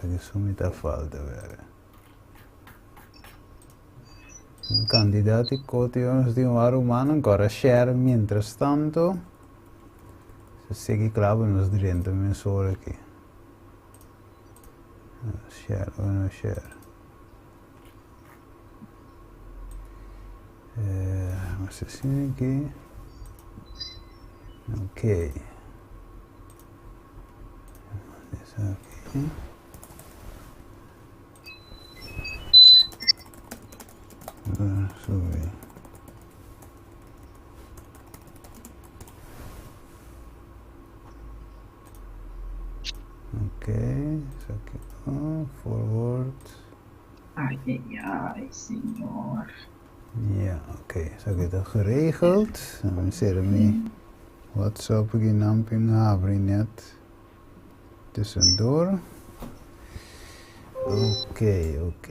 Esaki su mi ta falta bere. Un kandidat di koti nos tin un rumannan ku ora share mientras tanto. Se sigui klaba nos drenta mesora aki. Share o no share. Vamos asina aki. Ok. Esaki. Subi. Ok, esaki. Oh, forward. Ai, ai, ai, señor. Ja, ok. Esaki ta geregeld. Dan sera mi WhatsApp aki nan pin habri net tussendoor. Ok, ok.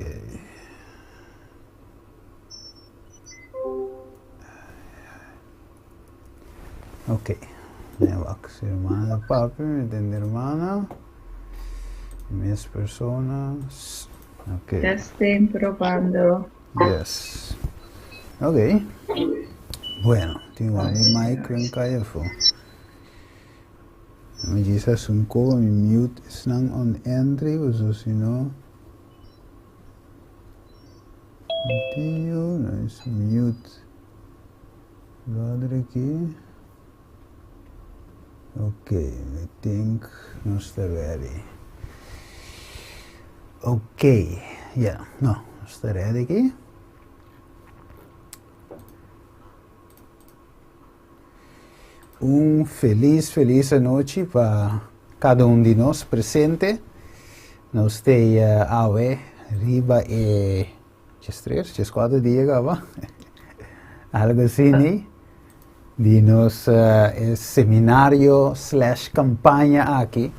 Ok. Nee, wacht. Si hermana papi, mi tende hermana. Mis personas. Ok. Testing, probando. Yes. Ok. Bueno, tin wan mi mic wen kai afo. Mi djis hasi un ko, mi mute esnan on entry, paso si no. Continue, nice mute. Brother aki. Ok, mi think nos ta ready. Ok, ja, no, nos ta ready aki. Un feliz, feliz anochi pa cada un di nos presente. Nos ta awe riba e 13, 14 dia caba. Algo asina, ni? Di nos seminario slash campaña aki.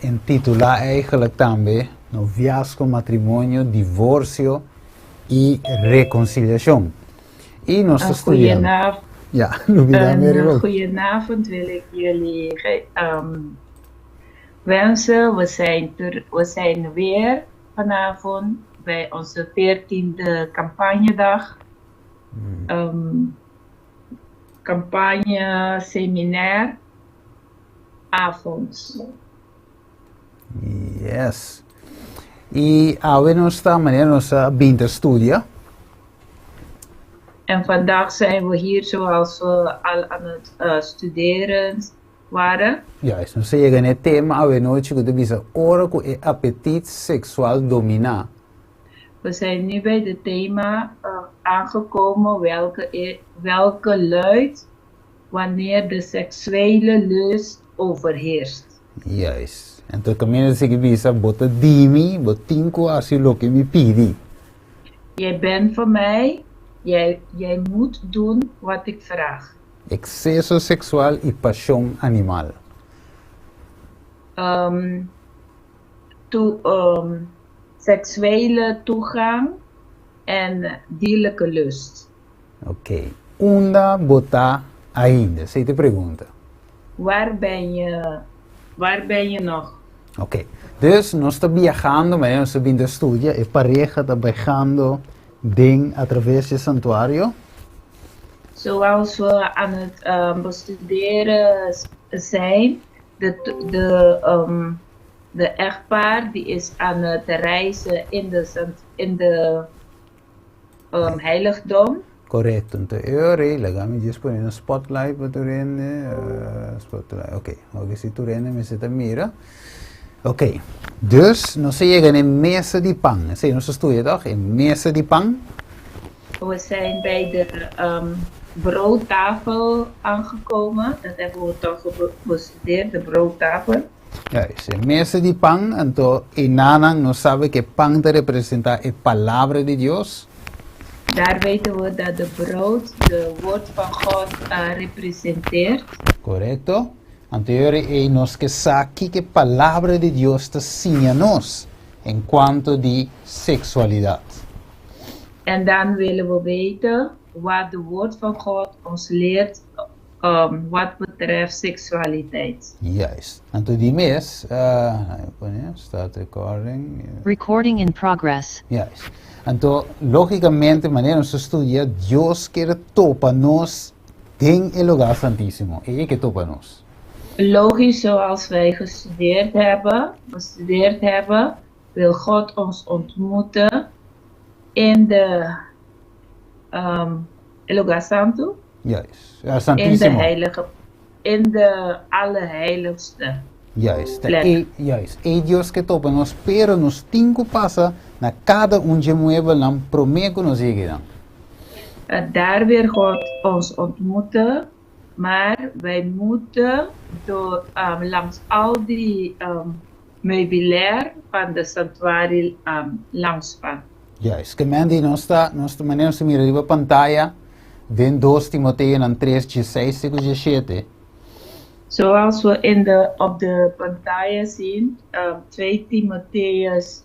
Intitula eigenlijk tambe Noviazgo, Matrimonio, Divorcio y Reconciliacion. Y nos ta studiando. Ja, lubida Mary Een goedenavond wil ik jullie wensen. We zijn weer vanavond bij onze 14e campagnedag. Campagne seminar avond. Yes. Y awe nos ta manera nos a binta studia. En vandaag zijn we hier zoals we al aan het studeren waren. Juist, nos a yega na e tema awe nochi ku ta bisa ora ku e apetit seksual dominá. We zijn nu bij de thema aangekomen welke luidt wanneer de seksuele lust overheerst. Juist. Anto kaminda ta sigui bisa bo ta di mi, bo tin ku hasi loke mi pidi. Jij bent van mij, jij moet doen wat ik vraag. Ekseso seksual i pashon animal. Seksuele toegang en dierlijke lust. Ok. Unda bo ta ainda? Esei ta e pregunta. Waar ben je, waar ben je nog? Ok. Dus nos ta biahando, manera nos ta bin ta studia, e pareha ta biahando den atraves di e santuario. Zoals we aan het bestuderen zijn, de echtpaar die is aan het reizen in de heiligdom. Korekto. Anto e ora ei laga mi djis pone un spotlight pa tur hende. Spotlight, ok. Oke, si tur hende mester ta mira. Ok, dus nos a yega na e mesa di pan. Esei nos a studia tòg? E mesa di pan. We zijn bij de broodtafel aangekomen. Dat hebben we toch bestudeerd, de broodtafel. Juist, e mesa di pan, anto enanan nos sabe ku e pan ta representá e Palabra di Dios. Daar weten we dat de brood de woord van God representeert. Korekto. Anto e ora ei nos ke sa kiko e Palabra di Dios ta siña nos en kuanto di seksualidat. En dan willen we weten wat de woord van God ons leert. Wat betreft seksualiteit. Juist. Anto di mes, uh, pone start recording. Recording in progress. Juist. Anto, lógikamente, manera nos studia, Dios kier topa nos den e lugá santísimo. E ke topa nos. Logisch, zoals wij gestudeerd hebben, bestudeerd hebben, wil God ons ontmoeten in de lugá santu. Juist. Ja, In de santísimo. Heilige, in de allerheiligste Juist. Plek. E, juist. E Dios ke topa nos, pero nos tin ku pasa na kada un di e muebelnan promé ku nos yega. Daar wil God ons ontmoeten, maar wij moeten door, langs al die meubilair van de santuario langs gaan. Juist. Ke men di nos ta manera nos mira riba pantaya, den 2 Timoteo 3, 16 i 17. Zoals we op de pantalla zien, 2 Timotheus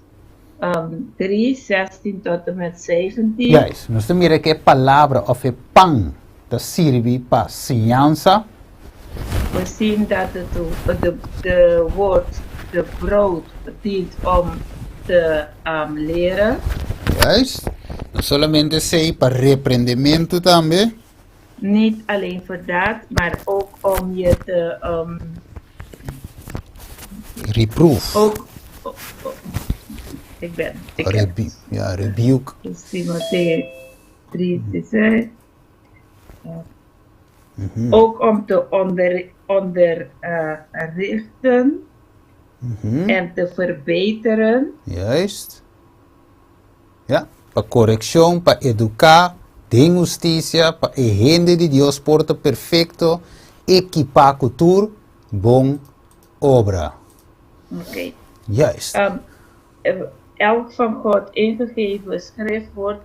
3, 16 tot en met 17. Juist. Nos mira ku e palabra òf e pan ta sirbi pa siñansa. We zien dat het de woord, de brood, dient om te leren. Juist. No solamente esei, pa reprendementu tambe. Niet alleen voor dat, maar ook om je te Reproof. Ook, oh, oh, ik ben, ik heb Ja, rebuke. Dus Timotheus 3, 6. Ook om te onderrichten en te verbeteren. Juist. Ja, pa korekshon, pa eduká, den hustisia, pa e hende di Dios por ta perfekto, ekipá ku tur bon obra. Oké. Juist. Elk van God ingegeven schriftwoord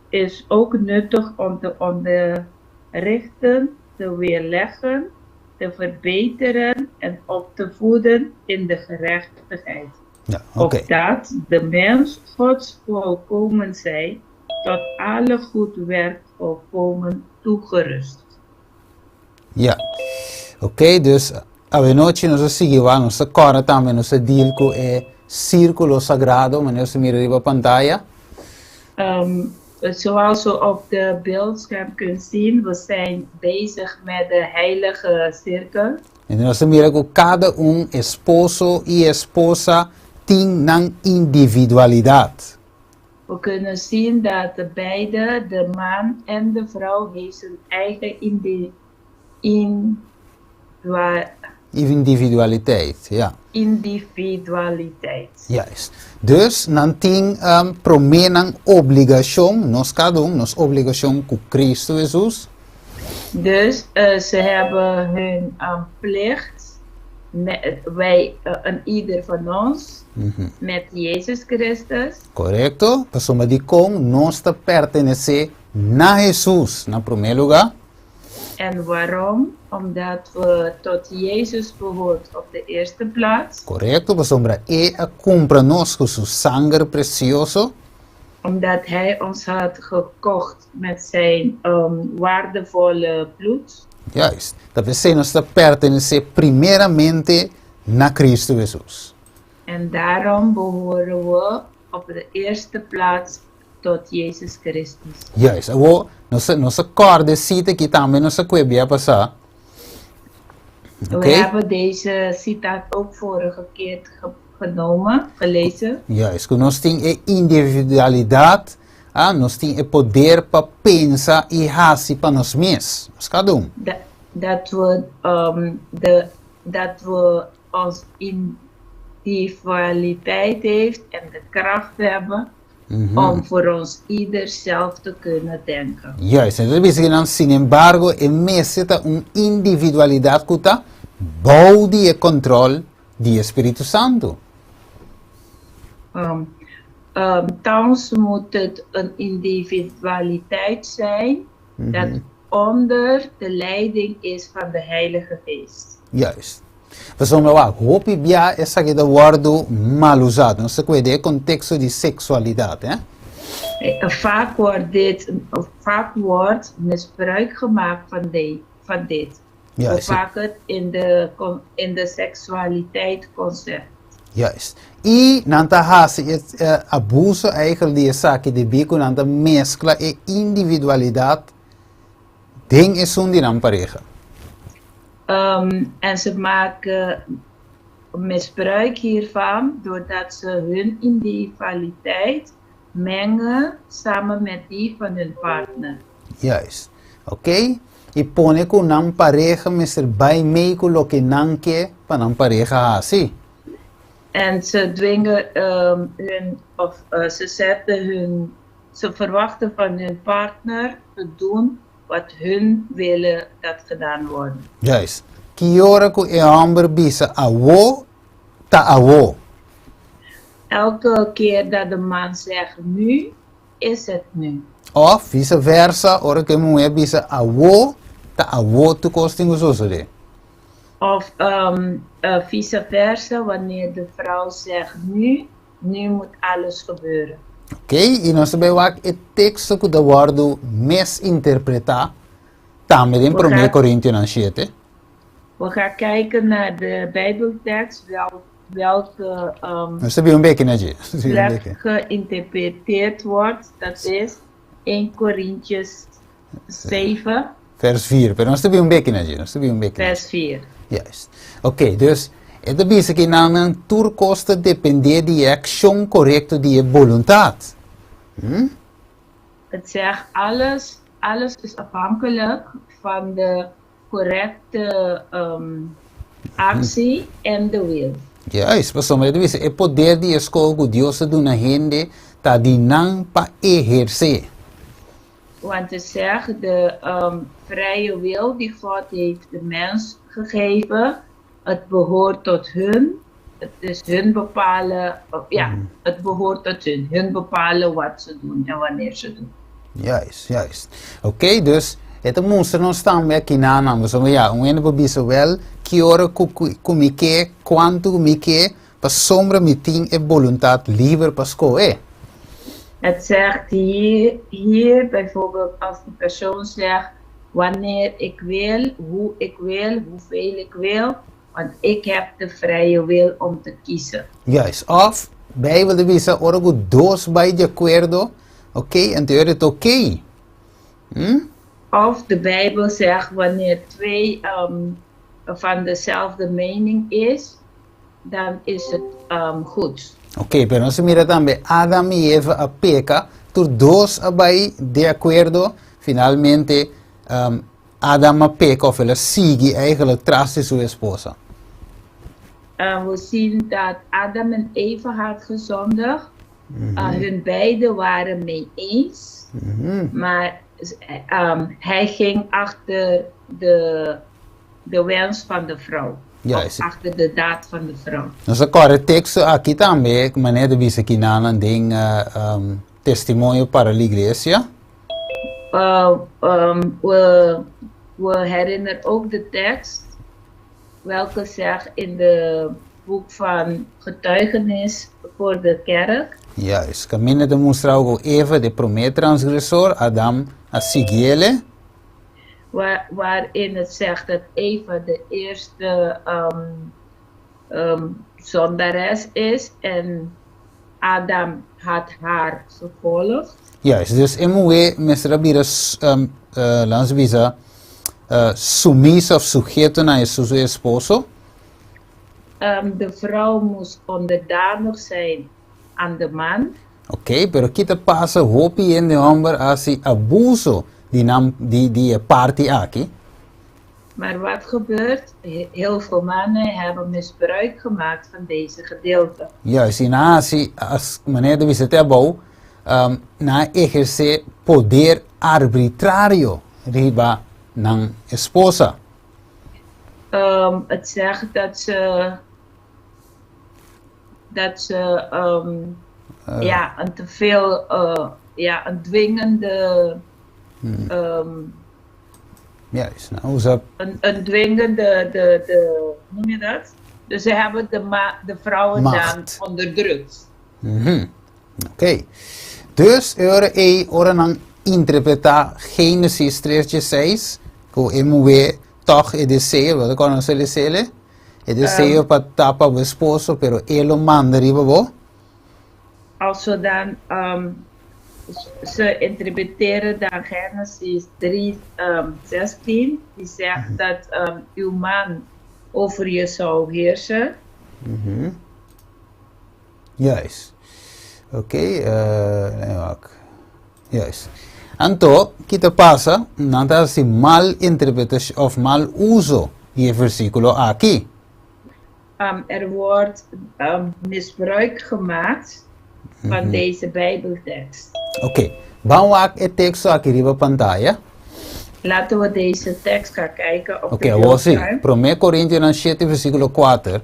is ook nuttig om te onderrichten, te weerleggen, te verbeteren en op te voeden in de gerechtigheid. Opdat de mens Gods volkomen zij, tot alle goed werk volkomen toegerust. Ja. Oké, dus anochi nos a sigui, nos a kòrda tambe, nos a deal ku e sírkulo sagrado, manera nos mira riba pantaya. Zoals we op de beeldscherm kunt zien, we zijn bezig met de heilige cirkel. I nos mira ku kada un esposo i esposa tin nan individualidat. We kunnen zien dat de beide, de man en de vrouw, heeft zijn eigen Individualiteit, ja. Individualiteit. Juist. Dus nan tin promé nan obligashon, nos kada un, nos obligashon ku Kristu Hesus. Dus ze hebben hun plicht, met, wij, een ieder van ons, met Jezus Christus. Korekto? Pasobra dikon nos ta pertenesé na Hesus, na promé lugá. En waarom? Omdat we tot Jezus behoort op de eerste plaats. Korekto, pasobra El a kumpra nos ku su sanger presioso. Omdat Hij ons had gekocht met zijn waardevolle bloed. Juist. Dat wil nos ta pertenesé primeramente na Kristu Hesus. En daarom behoren we op de eerste plaats tot Jezus Christus. Juist. Awor, nos a kòrda e sita aki tambe nos a kue biaha pasá. We hebben deze citaat ook vorige keer genomen, gelezen. Juist. Ku nos tin e individualidat, ah, nos tin e poder pa pensa i hasi pa nos mes. Nos kada un. Dat we ons individualiteit heeft en de kracht hebben om voor ons ieder zelf te kunnen denken. Juist. Anto, sin embargo, e mester ta un individualidat ku ta bou di kontrol di Spiritu Santu. Thans moet het een individualiteit zijn dat onder de leiding is van de Heilige Geest. Juist. Pasobra wak, hopi bia esaki ta wòrdu mal usá. Nos ta den konteksto di seksualidat, eh? Vaak wordt misbruik gemaakt van, de, van dit. We pakken het in de, in de seksualiteit concept. Juist. I nan ta hasi e abuso eigenlijk di esaki debí ku nan ta meskla e individualidat den esun di nan pareha. En ze maken misbruik hiervan doordat ze hun individualiteit mengen samen met die van hun partner. Juist. Oké. I pone ku nan pareha mester bai mei ku loke nan ke pa nan pareha hasi. En ze dwingen hun, of ze zetten hun, ze verwachten van hun partner te doen wat hun willen dat gedaan wordt. Juist. Ki ora ku e hòmber bisa awo, ta awo. Elke keer dat de man zegt nu, is het nu. Òf vise versa, ora ku e muhé bisa awo, ta awo tur kos tin ku sosodé. Of vice versa, wanneer de vrouw zegt nu, nu moet alles gebeuren. Oké, i nos ta bai wak e teksto ku ta wòrdu misinterpretá tambe den Promé Korintionan shete. We gaan kijken naar de Bijbeltekst, wel, welke Nos ta bin un beki na dje. Slecht geïnterpreteerd wordt, dat is 1 Korintiërs 7. Vers 4, pero nos ta bin un beki na dje, nos ta bin un beki na dje. Vers 4. Juist. Oké, dus e ta bisa ki nan nan tur kos ta dependé di e akshon korekto di e boluntat. Hm? Het zegt alles, alles is afhankelijk van de correcte actie en de wil. Juist, pasobra e ta bisa e poder di e skol ku Dios a duna hende ta di nan pa ehersé. Want het zegt de vrije wil die God heeft de mens gegeven, het behoort tot hun, het is hun bepalen, ja, het behoort tot hun, hun bepalen wat ze doen en wanneer ze doen. Juist, juist. Oké, dus e ta mustra nos tambe aki nanan, pasobra ya, un hende por bisa wel ki ora ku ku mi ke, kuantu ku mi ke, pasobra mi tin e boluntat liber pa skohe. Het zegt hier, hier bijvoorbeeld als die persoon zegt wanneer ik wil, hoe ik wil, hoeveel ik wil, want ik heb de vrije wil om te kiezen. Juist. Of, Bijbel ta bisa ora ku dos bai di akuerdo, oké, anto e ora ta oké. Hm? Of de Bijbel zegt wanneer twee van dezelfde mening is, dan is het goed. Oké, pero nos a mira tambe Adam i Eva a peka, tur dos a bai di akuerdo, finalmente Adam a peka of el a sigui eigenlijk tras di su esposa. We zien dat Adam en Eva had gezondigd. Hun beiden waren mee eens. Maar hij ging achter de, de wens van de vrouw. Juist. Of achter de daad van de vrouw. Nos a kòrda e teksto aki tambe, manera ta bisa kinanan den Testimonio para la Iglesia. We, we herinneren ook de tekst welke zegt in de boek van getuigenis voor de kerk. Juist. Kaminda ta mustra ku Eva ta e promé transgresor, Adam a siguiele. Waar, waarin het zegt dat Eva de eerste zondares is en Adam had haar gevolgd. Juist, dus e muhé mester a bira, laat ons bisa, sumiso of suheto na e su esposo. De vrouw moest onderdanig zijn aan de man. Oké, pero ki ta pasa hopi hende hòmber a hasi abuso di nan di di e parti aki? Maar wat gebeurt? Heel veel mannen hebben misbruik gemaakt van deze gedeelte. Juist, i nan a hasi, as manera ta bisa te abou, nan a ehersé poder arbitrario riba nan esposa. Het zegt dat ze, dat ze ja, een te veel, ja, een dwingende, Juist, nan usa. Een dwingende, de, hoe noem je dat? Dus ze hebben de, ma de vrouwen dan Macht. onderdrukt. Oké. Dus e ora ei, ora nan interpretá Génesis tres dje seis, Ku e muhé tòg e deseo, bo ta konosé deseo? E deseo pa tapa bo esposo, pero e lo manda riba bo. Als we dan, ze interpreteren dan Genesis 3, 16, die zegt dat uw man over je zou heersen. Juist. Oké, nee, wacht. Juist. Anto, ki ta pasa? Nan ta hasi mal interpretashon òf mal uso di e versíkulo aki. Er wordt misbruik gemaakt van deze Bijbeltekst. Oké, ban wak e teksto aki riba pantaya. Laten we deze tekst gaan kijken op Oké, de awor sí. beeldscherm. Promé Korintionan 7, versíkulo 4.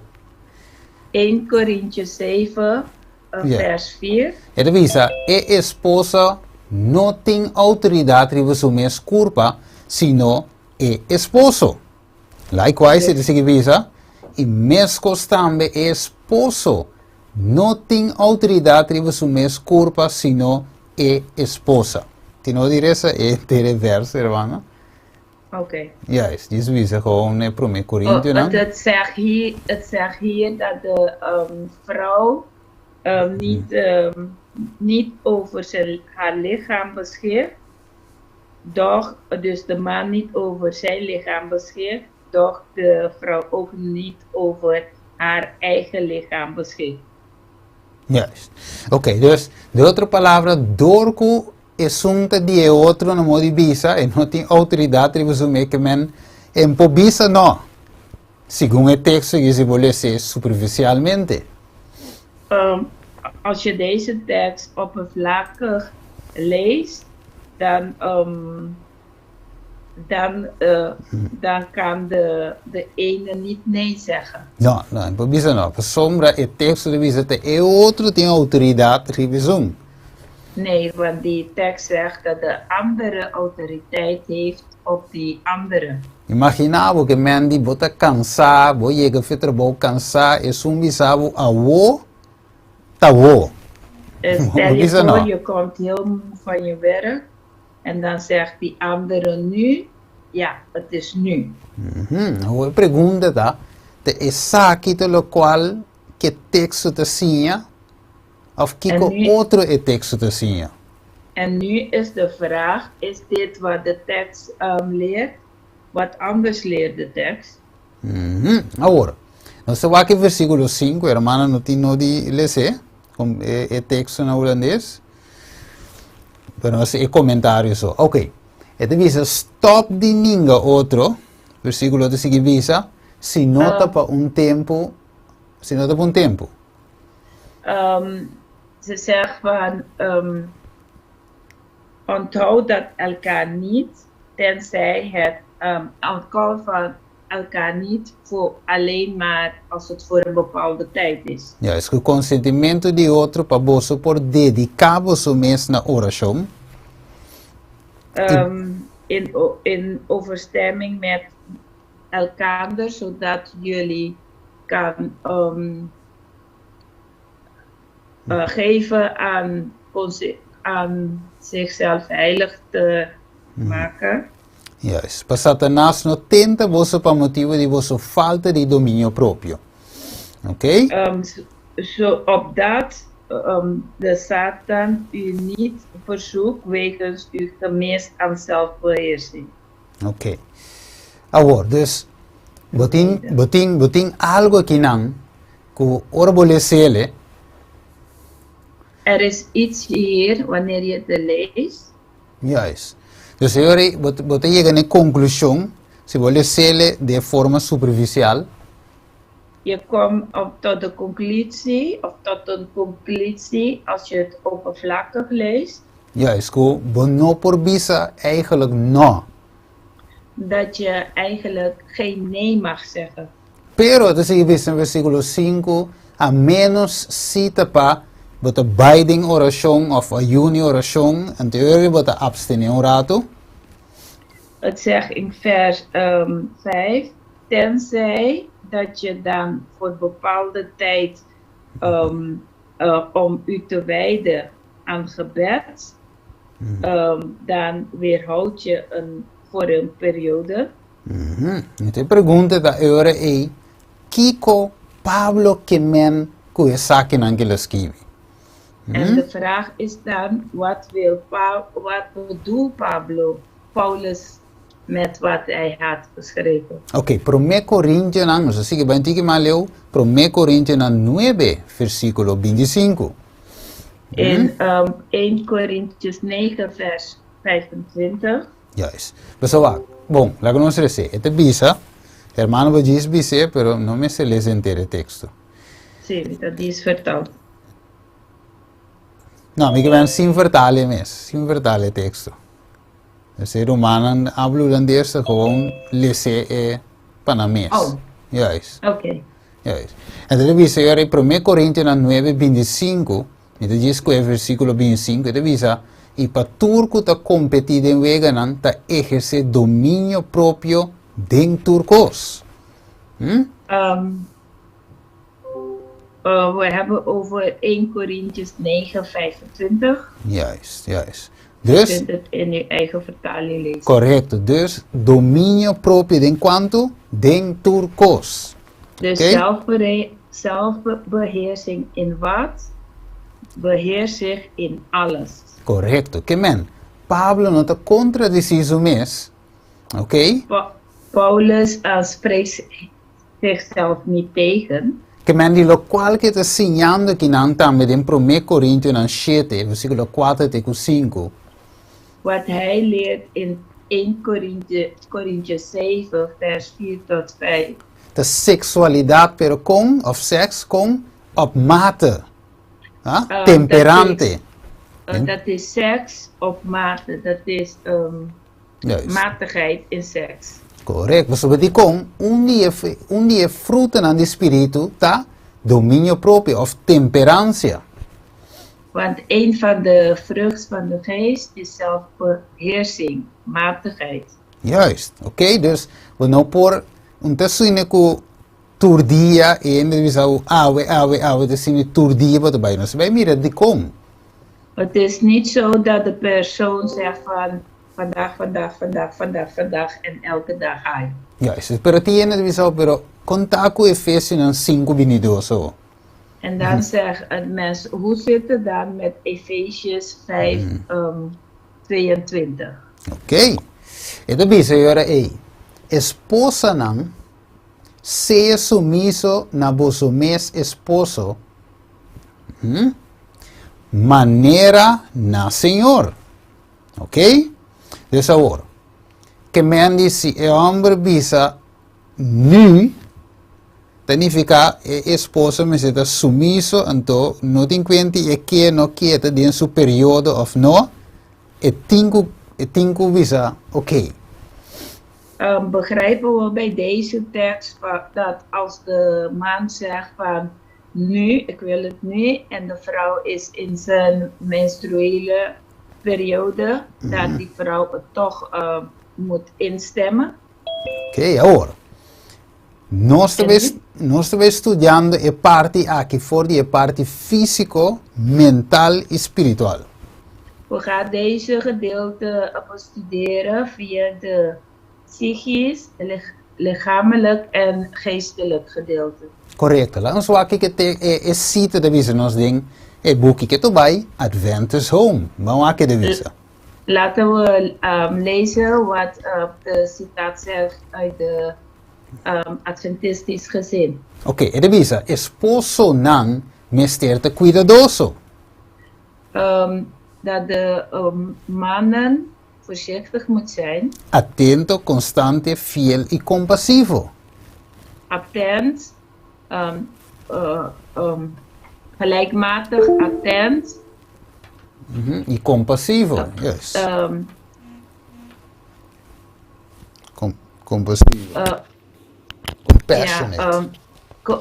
1 Korintio 7, vers 4. E ta bisa, E esposa no tin outoridat riba su mes kurpa, sino e esposo. Likewise, e ta sigui bisa, I meskos tambe e esposo no tin outoridat riba su mes kurpa, sino e esposa. Tin ora di resa e tere vers, hermano? Oké. Juist, djis bisa gewoon e Promé Korintionan. Oh, het zegt hier dat de vrouw niet over haar lichaam beschikt, doch dus de man niet over zijn lichaam beschikt, doch de vrouw ook niet over haar eigen lichaam beschikt. Juist. Oké, dus de otro palabra, dor ku esun ta di e otro na modo di bisa, e no tin outoridat riba su mes ke men e por bisa no. Segun e teksto ki si bo lese superficialmente. Als je deze tekst oppervlakkig leest, dan kan de ene niet nee zeggen. No, no, e por bisa no. Pasobra e teksto ta bisa ta e otro tin outoridat riba esun. Nee, want die tekst zegt dat de andere autoriteit heeft op die andere. Imaginá bo ke men di bo ta kansá, bo yega fe trabou kansá, esun bisa bo awo ta awo. Stel je voor, je komt heel moe van je werk en dan zegt die andere nu, ja, het is nu. Awor e pregunta ta, ta esaki ta lokual ke teksto ta siña òf kiko otro e teksto ta siña? En nu is de vraag, is dit wat de tekst leert? Wat anders leert de tekst? Awor, nos ta wak e versíkulo sinku, hermana no tin no di les'é, e teksto na hulandes, pero nos e komentario so. Oké, e ta bisa, Stòp di ninga otro, versíkulo ta sigui bisa, si no ta pa un tempu, si no ta pa un tempu. Ze zegt van, onthoud dat elkaar niet, tenzij het onthoud van elkaar niet voor alleen maar als het voor een bepaalde tijd is. Juist, ku konsentimentu di otro pa boso por dediká boso mes na orashon. In overstemming met elkander, zodat jullie kan geven aan zichzelf heilig te maken. Juist. Pa Satanas no tenta boso pa motibu di boso falta di dominio propio. Ok? Zo, opdat de Satan u niet verzoekt wegens uw gemis aan zelfbeheersing. Ok. Awor, dus, bo tin, bo tin, bo tin algo akinan ku ora bo les'el. Er is iets hier wanneer je het leest. Juist. Dus e ora ei bo bo ta yega na e konklushon, si bo les'el den e forma superfisial. Je komt op tot de conclusie, of tot een conclusie, als je het oppervlakkig leest. Juist, ku bo no por bisa eigenlijk no. Dat je eigenlijk geen nee mag zeggen. Pero ta sigui bisa den versíkulo sinku, A ménos si ta pa bo ta bai den orashon òf ayuno i orashon, anto e ora bo ta apstené un ratu. Het zegt in vers 5, tenzij dat je dan voor bepaalde tijd om u te wijden aan gebed, dan weerhoud je een voor een periode. Anto e pregunta ta e ora ei, kiko Pablo ke men ku esakinan ku el a skibi? En de vraag is dan, wat wil Pa, wat bedoelt Pablo, Paulus met wat hij had geschreven? Ok, Promé Korintionan, nos a sigui bai un tiki mas leu, Promé Korintionan nuebe, versíkulo 25. In 1 Korintiërs 9 vers 25. Juist. Pasobra wak, bon, laga nos resé. E ta bisa, hermano bo djis bis'é, pero no mester lesa henter e teksto. Sí, mi ta djis vertaal. No, mi ke ben sin vertaal e mes, sin vertaal e teksto. E rumannan habla hulandes ta gewoon les'é e pa nan mes. Oh. Juist. Oké. Juist. Entonces e bisa yora e promé Korintionan nuebe 25, Mi ta djis ku e versíkulo 25, e ta bisa, I pa tur ku ta kompetí den weganan ta ehersé dominio propio den tur kos. Hm? We hebben over 1 Korintiërs 9, 25. Juist, juist. Dus. U kunt het in uw eigen vertaling lezen. Korekto. Dus dominio propio den kuantu? Den tur kos. Dus zelfbeheersing in wat? Beheers zich in alles. Korekto. Ke men, Pablo no ta kontradisí su mes, oké? Paulus spreekt zichzelf niet tegen. Ke men di lokual ke ta siñando akinan tambe den Promé Korintionan shete, versíkulo kuater te ku sinku. Wat hij leert in 1 Korintiërs 7, vers 4 tot 5. Ta seksualidat pero kon, òf sèks kon, op mate. Ha? Temperante. Dat is sèks op mate, dat is matigheid in sèks. Korek. Pasobra dikon un di e un di e frutanan di spiritu ta dominio propio òf temperansia. Want een van de vrucht van de geest is zelfbeheersing, matigheid. Juist, oké, dus bo no por un ta sine ku tur dia e hende ta bisa bo awe, awe, awe ta sine tur dia bo ta bai. Nos ta bai mira dikon. Het is niet zo dat de persoon zegt van vandaag, vandaag, vandaag, vandaag, vandaag en elke dag ga je. Juist, pero tin hende ta bisa bo, pero kon ta ku Efesionan sinku binidos so? En dan zegt een mens, hoe zit het dan met Efesiërs 5, 22? Oké. E ta bisa e ora ei, Esposanan, sea sumiso na boso mes esposo, hm, manera na Señor. Oké? Dus awor, ke men di si e hòmber bisa nu, Ta nifiká e esposo mester ta sumiso, anto no tin kuenti e ke no ke ta den su periodo òf no, e tin ku e tin ku bisa oké. Begrijpen we bij deze tekst dat als de man zegt van nu, ik wil het nu, en de vrouw is in zijn menstruele periode, dat die vrouw het toch moet instemmen? Oké, awor. Nos ta bai, nos ta bai studiando e parti aki for di e parti físiko, mental i spiritual. We gaan deze gedeelte bestuderen via de psychisch, lichamelijk en geestelijk gedeelte. Korekto. Laat nos wak kiko te e, e sita ta bisa nos den e buki ke ta bai Adventist Home. Ban wak ke ta bisa. Laten we lezen wat de citaat zegt uit de Adventistisch gezin. Oké, e ta bisa, Esposonan mester ta kuidadoso. Dat de mannen voorzichtig moet zijn. Atento, konstante, fiel i kompasivo. Attent, gelijkmatig attent. I kompasivo, yes. Compasivo. Compassionate.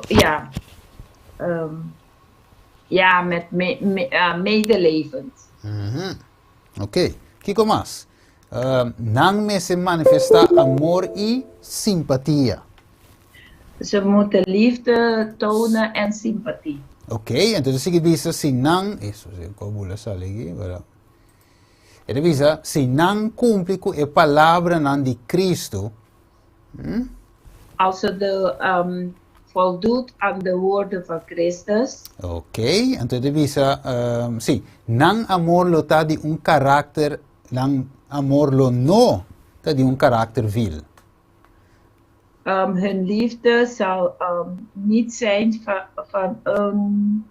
Ja, ja. Ja, met me, me, medelevend. Oké, okay. Kiko mas? Nan mester manifestá amor i simpatia. Ze moeten liefde tonen en sympathie. Oké, okay, entonces sigui bisa si nan, eso, si, kobula sali aquí, pero. E ta bisa, si nan kumpli ku e palabranan di Kristu, Als ze voldoet aan de woorden van Christus. Ok, anto e ta bisa, sí, nan amor lo ta di un karakter, nan amor lo no ta di un karakter vil. Hun liefde zal niet zijn van een,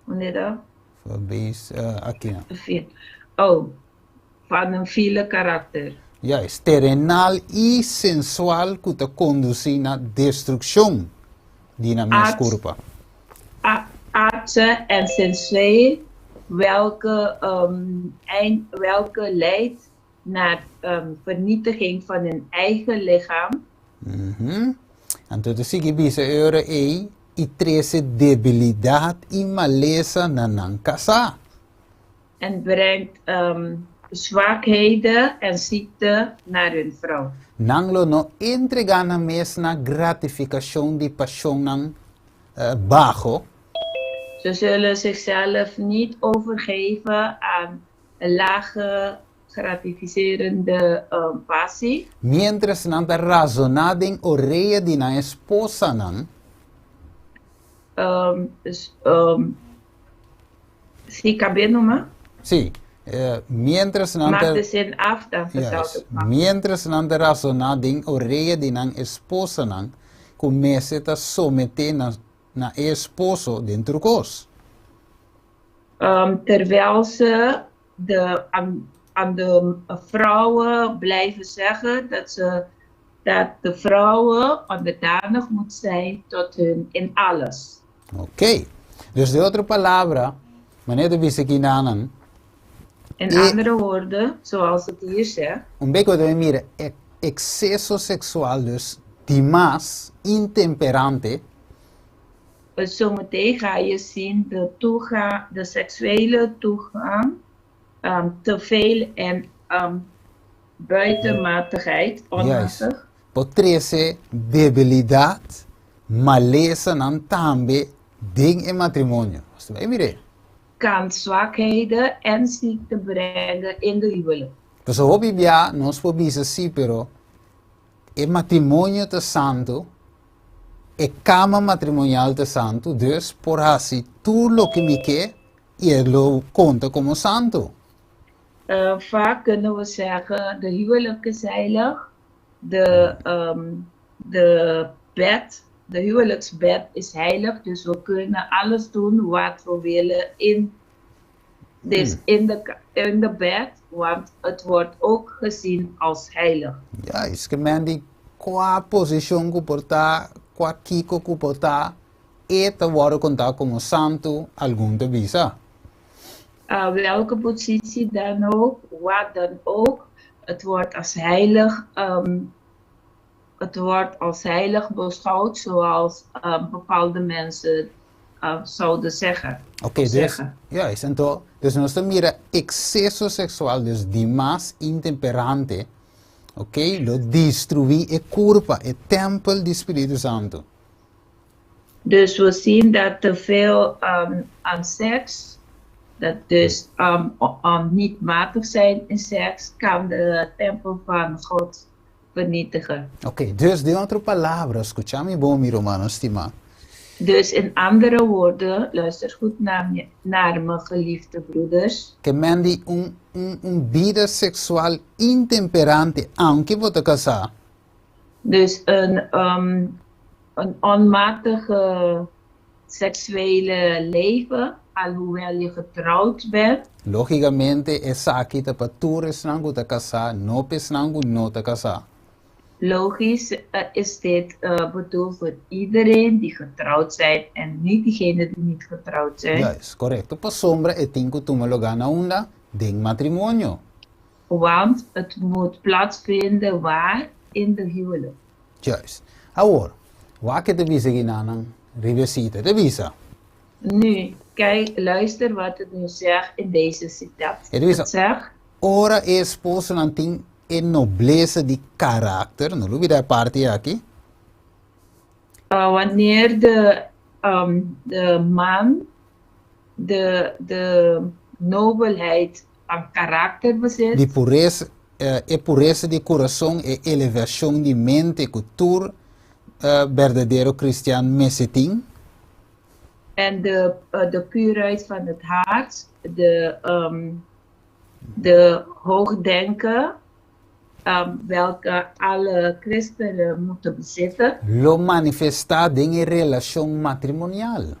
hoe heet dat? Bees, aki nan. Oh, van een viele karakter. Juist, terenal i sensual ku ta kondusí na destrukshon di nan mes kurpa. Aardse en sensueel, welke leidt naar vernietiging van hun eigen lichaam. Anto ta sigui bisa e ora ei, i trese debilidat i malesa na nan kasá. En brengt zwakheden en ziekte naar hun vrouw. Nan lo no entregá nan mes na gratifikashon di pashonnan baho. Ze zullen zichzelf niet overgeven aan lage gratificerende passie. Miéntras nan ta razoná den orea di nan esposanan. Si kab'é numa. Sí, miéntras nan ta. Maak de zin af, dan vertelt het makkelijk. Miéntras nan ta razoná den orea di nan esposanan ku mester ta someté na e esposo den tur kos. Terwijl ze aan de vrouwen blijven zeggen dat de vrouwen onderdanig moet zijn tot hun in alles. Ok. Dus den otro palabra, manera ta bisa aki nanan. In andere woorden, zoals het hier zegt. Un bek ku ta mira e ekseso seksual, dus dimas, intemperante. Zometeen ga je zien de seksuele toegang te veel en buitenmatigheid, onmatig. Por trese debilidat, malesanan tambe den e matrimonio. Nos ta bai mir'é. Kan zwakheden en ziekte brengen in de huwelijk. Pasobra hopi bia nos por bisa sí, pero e matrimonio ta santu, e kama matrimonial ta santu, dus por hasi tur loke mi ke i e lo konta komo santu. Vaak kunnen we zeggen, de huwelijk is heilig, de bed, de huwelijksbed is heilig, dus we kunnen alles doen wat we willen dus in de bed, want het wordt ook gezien als heilig. Juist, ke men di kua posishon ku por ta, kua kiko ku por ta, e ta wòrdu kontá komo santu, algun ta bisa. Welke positie dan ook, wat dan ook, het wordt als heilig beschouwd, zoals bepaalde mensen zouden zeggen. Ok, dus, zeggen. Juist, anto, dus nos ta mira ekseso seksual, dus dimas intemperante, ok, lo destruí e kurpa, e tèmpel di Spiritu Santu. Dus we zien dat te veel aan seks, dat dus niet matig zijn in seks, kan de tempel van God vernietigen. Ok, dus den otro palabra, skucha mi bon, mi rumannan stimá. Dus in andere woorden, luister goed naar me, geliefde broeders. Ke men di un bida seksual intemperante, aunke bo ta kasá. Dus een onmatige seksuele leven, alhoewel je getrouwd bent. Lógikamente esaki ta pa tur esnan ku ta kasá, no pa esnan ku no ta kasá. Logisch is dit bedoeld voor iedereen die getrouwd zijn en niet diegenen die niet getrouwd zijn. Juist, korekto. Pasobra e tin ku tuma lugá na unda? Den matrimonio. Want het moet plaatsvinden waar? In de huwelijk. Juist. Awor, wak e ta bisa ginanan riba e sita. E ta bisa. Nu, kijk, luister wat het nu zegt in deze citaat. E ta bisa. Het zegt. Ora e esposonan tin e noblesa di karakter, no lubida e parti aki. Wanneer de man de nobelheid van karakter bezit. Di puresa, e puresa di kurason, e elevashon di mente ku tur berdadero kristian mester tin. En de, de puurheid van het hart, de, de hoogdenken, welke alle christenen moeten bezitten. Lo manifestá den e relashon matrimonial.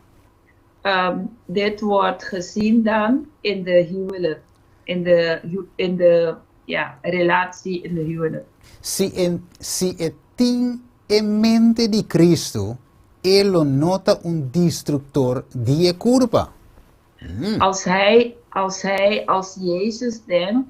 Dit wordt gezien dan in de huwelijk, in de, in de ja, relatie in de huwelijk. Si e, si e tin e mente di Cristo, e lo no ta un destructor di e curpa. Als hij, als hij als Jezus denkt,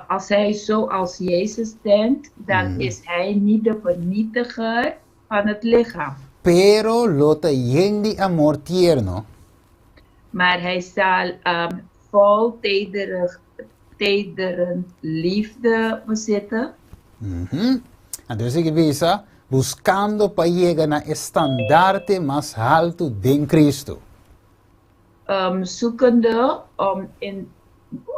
als hij zoals Jezus denkt, dan is hij niet de vernietiger van het lichaam. Pero lo ta yen di amor tierno. Maar hij zal vol tederig, tederend liefde bezitten. Anto sigui bisa, Buskando pa yega na e standarte mas haltu den Cristo. Zoekende om in,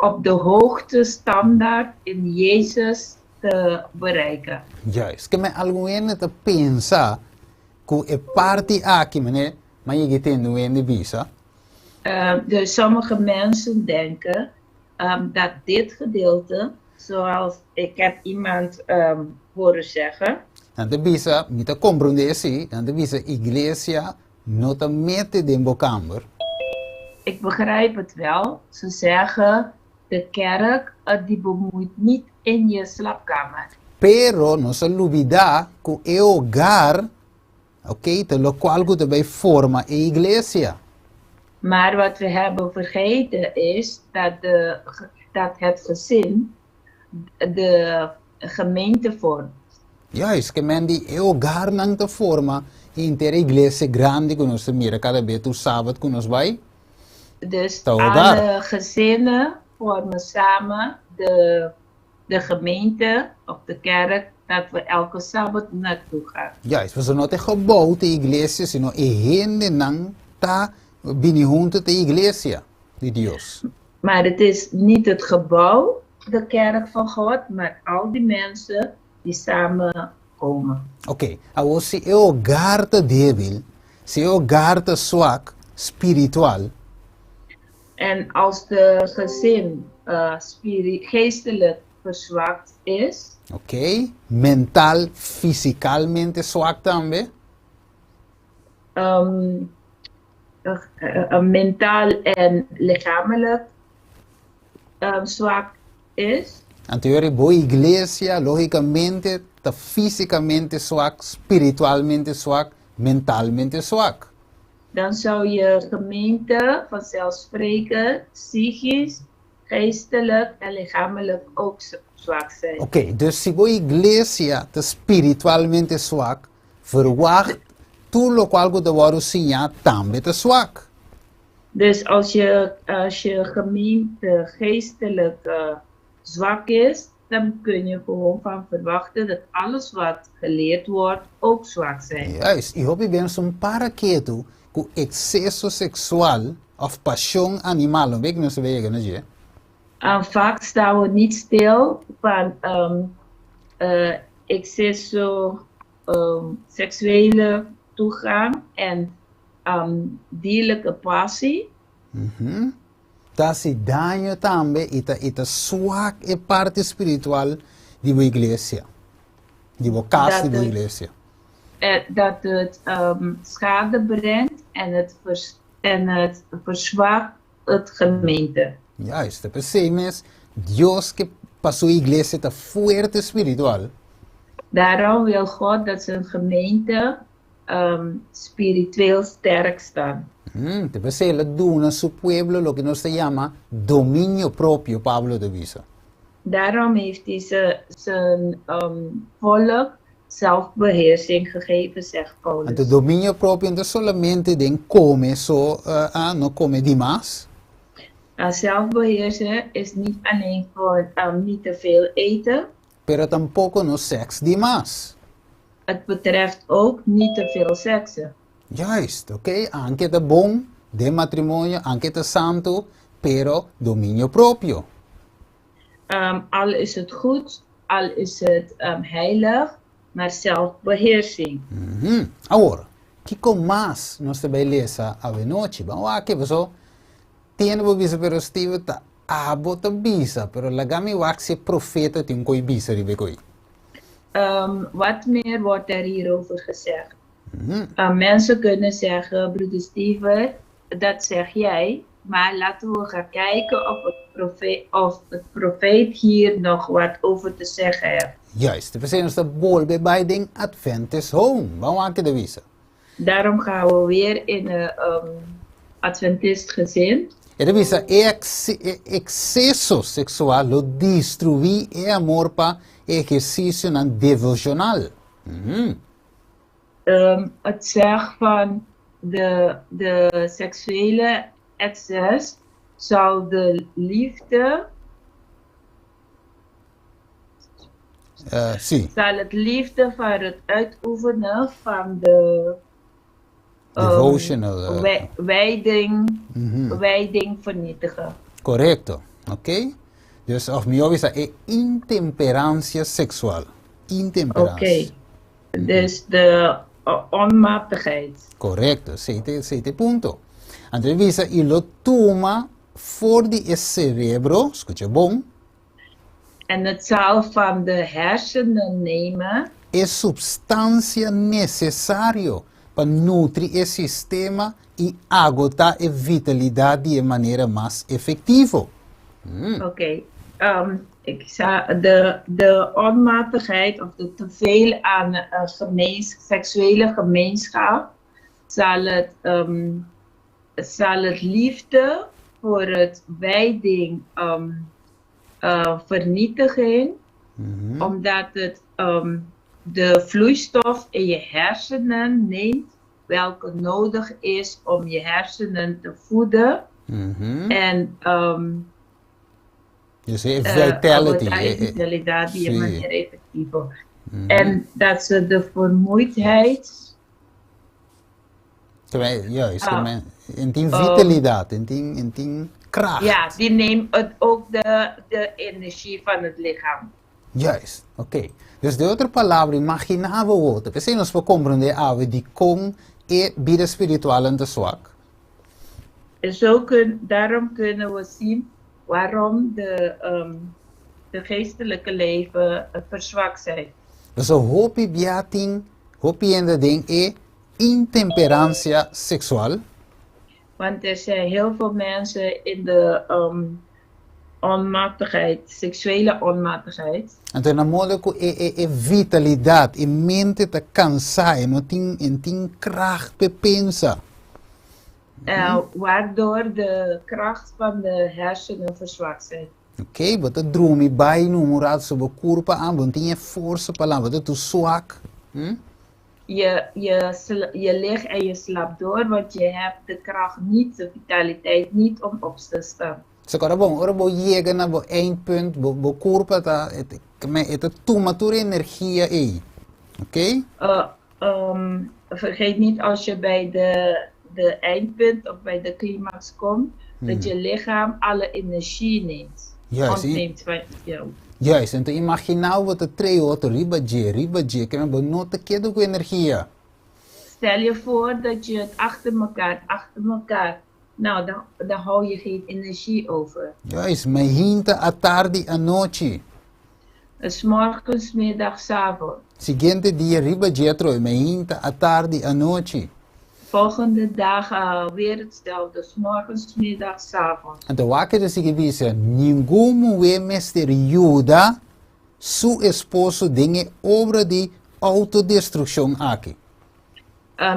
op de hoogste standaard in Jezus te bereiken. Juist. Ke men algun hende ta pensa ku e parti aki, meneer, m'a yega e tende un hende bisa. Dus sommige mensen denken dat dit gedeelte, zoals ik heb iemand horen zeggen. Nan ta bisa, mi ta komprondé esei, nan ta bisa iglesia no ta mete den bo kamber. Ik begrijp het wel, ze zeggen de kerk die bemoeit niet in je slaapkamer. Pero nos a lubidá ku e hogar, oké, ta lokual ku ta bai forma e iglesia. Maar wat we hebben vergeten is dat, de, dat het gezin de gemeente vormt. Juist, ke men di e hogarnan ta forma henter e iglesia grandi ku nos ta mira kada be tur sabat ku nos bai. Dus Ta hogar. Alle gezinnen vormen samen de, de gemeente of de kerk dat we elke sabbat naartoe gaan. Juist, pasobra no ta e gebou ta e iglesia, sino e hendenan ta bini huntu ta e iglesia di Dios. Maar het is niet het gebouw, de kerk van God, maar al die mensen die samen komen. Oké, awor si e hogar ta débil, si e hogar ta swak spiritual. En als de gezin geestelijk verzwakt is. Oké, mental, fisikalmente swak tambe. Mentaal en lichamelijk zwak is. Anto yori bo iglesia logicamente ta fisicamente swak, spiritualmente swak, mentalmente swak. Dan zou je gemeente vanzelfsprekend psychisch, geestelijk en lichamelijk ook zwak zijn. Oké, dus si bo iglesia ta spiritualmente swak, verwacht tur lokual ku ta wòrdu siñá tambe ta swak. Dus als je, als je gemeente geestelijk zwak is, dan kun je gewoon van verwachten dat alles wat geleerd wordt ook zwak zijn. Juist, i hopi bes un para ketu ku ekseso seksual òf pashon animal, no wek nos ta yega na dje. Vaak staan we niet stil van exceso seksuele toegang en dierlijke passie. Ta hasi daño tambe i ta i ta swak e parti spiritual di bo iglesia, di bo kas di bo iglesia. Dat het schade brengt en het en het verzwakt het gemeente. Juist, ta p'esei mes Dios ke pa su iglesia ta fuerte spiritual. Daarom wil God dat zijn gemeente spiritueel sterk staan. Ta p'esei el a duna su pueblo loke nos ta yama dominio propio, Pablo ta bisa. Daarom heeft hij zijn volk zelfbeheersing gegeven, zegt Paulus. Anto dominio propio no ta solamente den kome so, no kome di mas. Zelfbeheersen is niet alleen voor niet te veel eten. Pero tampoko no seks di mas. Het betreft ook niet te veel seksen. Juist, oké, anke ta bon den matrimonio, anke ta santu, pero dominio propio. Al is het goed, al is het heilig, maar zelfbeheersing. Awor, kiko mas nos ta bai lesa awe nochi? Ban wak paso tin bo bisa, pero Steve, ta abo ta bisa, pero laga mi wak si profeta tin koi bisa riba koi. Wat meer wordt er hierover gezegd? Mensen kunnen zeggen, broeder Steven, dat zeg jij, maar laten we gaan kijken of het profeet hier nog wat over te zeggen heeft. Juist, p'esei nos ta bolbe bai den Adventist Home. Ban wak e ta bisa. Daarom gaan we weer in een Adventist gezin. E ta bisa ekseso seksual lo destruí e amor pa ehersisio devoshonal. Het zegt van de seksuele excess zal de liefde Si. Zal het liefde van het uitoefenen van de devotional wijding vernietigen. Korekto. Ok? Dus of mihó bisa e intemperansia seksual. Intemperansia. Oké. Dus de onmatigheid. Korekto. Esei ta, esei ta e punto. Anto e bisa i lo tuma for di e serebro, skucha bon. En het zal van de hersenen nemen. E supstansia nesesario pa nutri e sistema i agotá e vitalidat di e manera mas efektivo. Oké. Ik zou de onmatigheid of de teveel aan seksuele gemeenschap zal het liefde voor het wijding vernietigen, omdat het de vloeistof in je hersenen neemt, welke nodig is om je hersenen te voeden. En Dus e vitality. E vitalidat di e manera efektivo. En dat ze de vermoeidheid. Juist, en tin vitalidat, en tin kracht. Ja, die neemt het ook de energie van het lichaam. Juist, oké. Dus den otro palabra, imaginá bo otro. P'esei nos por komprondé awe di kon e bida spiritual ta swak. En daarom kunnen we zien waarom de geestelijke leven verzwakt zijn. Dus hopi bia tin, hopi hende den e intemperansia seksual. Want er zijn heel veel mensen in de onmatigheid, seksuele onmatigheid. Anto na modo ku e vitalidat, e mente ta kansá, e no tin, e tin kracht pa pensa. Waardoor de kracht van de hersenen verzwakt zijn. Ok, bo ta drumi bai numurado sobre kurpa aan, bo tin forsa pa lanta, bo ta tur swak. Je ligt en je slaapt door, want je hebt de kracht niet, de vitaliteit niet om op te staan. So kòrda bon, ora bo yega na bo eindpunt, bo kurpa ta, e ta tuma tur energia ei. Ok? Vergeet niet als je bij de eindpunt of bij de climax komt, dat je lichaam alle energie neemt. Ontneemt van jou. Juist, anto imaginá bo ta trei otro riba dje, riba dje, ke bo no ta keda ku energia. Stel je voor dat je het achter elkaar, achter elkaar, nou, dan hou je geen energie over. Juist, mainta, atardi, anochi. 's Morgens, middag, 's avonds. Siguiente dia riba dje atrobe, mainta, atardi, anochi. Volgende dag weer hetzelfde. 's Morgens, middag, 's avonds. Anto wak e ta sigui bisa, ningun muhé mester yuda su esposo den e obra di outodestrukshon aki.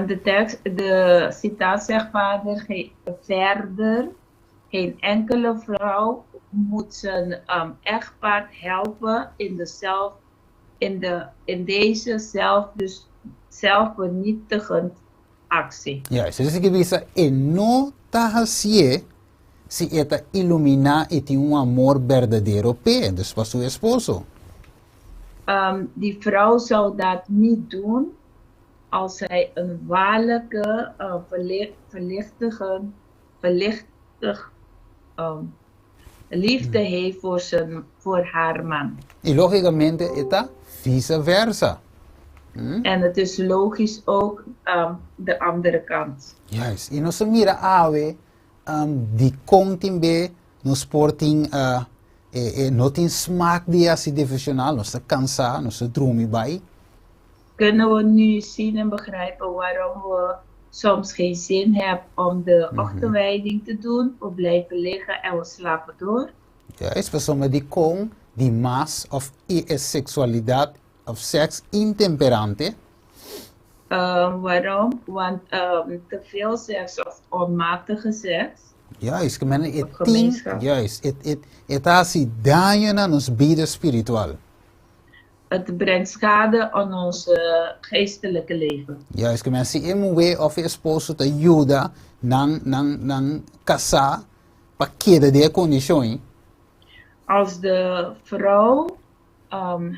De tekst, de citaat zegt vader, verder, geen enkele vrouw moet zijn echtpaard helpen in deze zelf, dus zelfvernietigend actie. Juist, esei ke bisa e no ta hasié si e ta iluminá i tin un amor berdadero p'e, dus pa su esposo. Die vrouw zou dat niet doen als zij een waarlijke verlichtig, liefde heeft voor, zijn, voor haar man. I lógikamente e ta vice versa. En het is logisch ook de andere kant. Juist. I nos a mira awe dikon tin be nos por tin e, e no tin smak di hasi devoshonal, nos ta kansá, nos ta drumi bai. Kunnen we nu zien en begrijpen waarom we soms geen zin hebben om de ochtendwijding te doen? We blijven liggen en we slapen door. Juist, pasobra dikon di mas òf e seksualidat òf sèks intemperante. Waarom? Want te veel seks of onmatige seks. Juist, ke men e tin, juist, e ta hasi daño na nos bida spiritual. Het brengt schade aan ons geestelijke leven. Juist, ke men si e muhé òf e esposo ta yuda nan kasá pa keda den e kondishon ei. Als de vrouw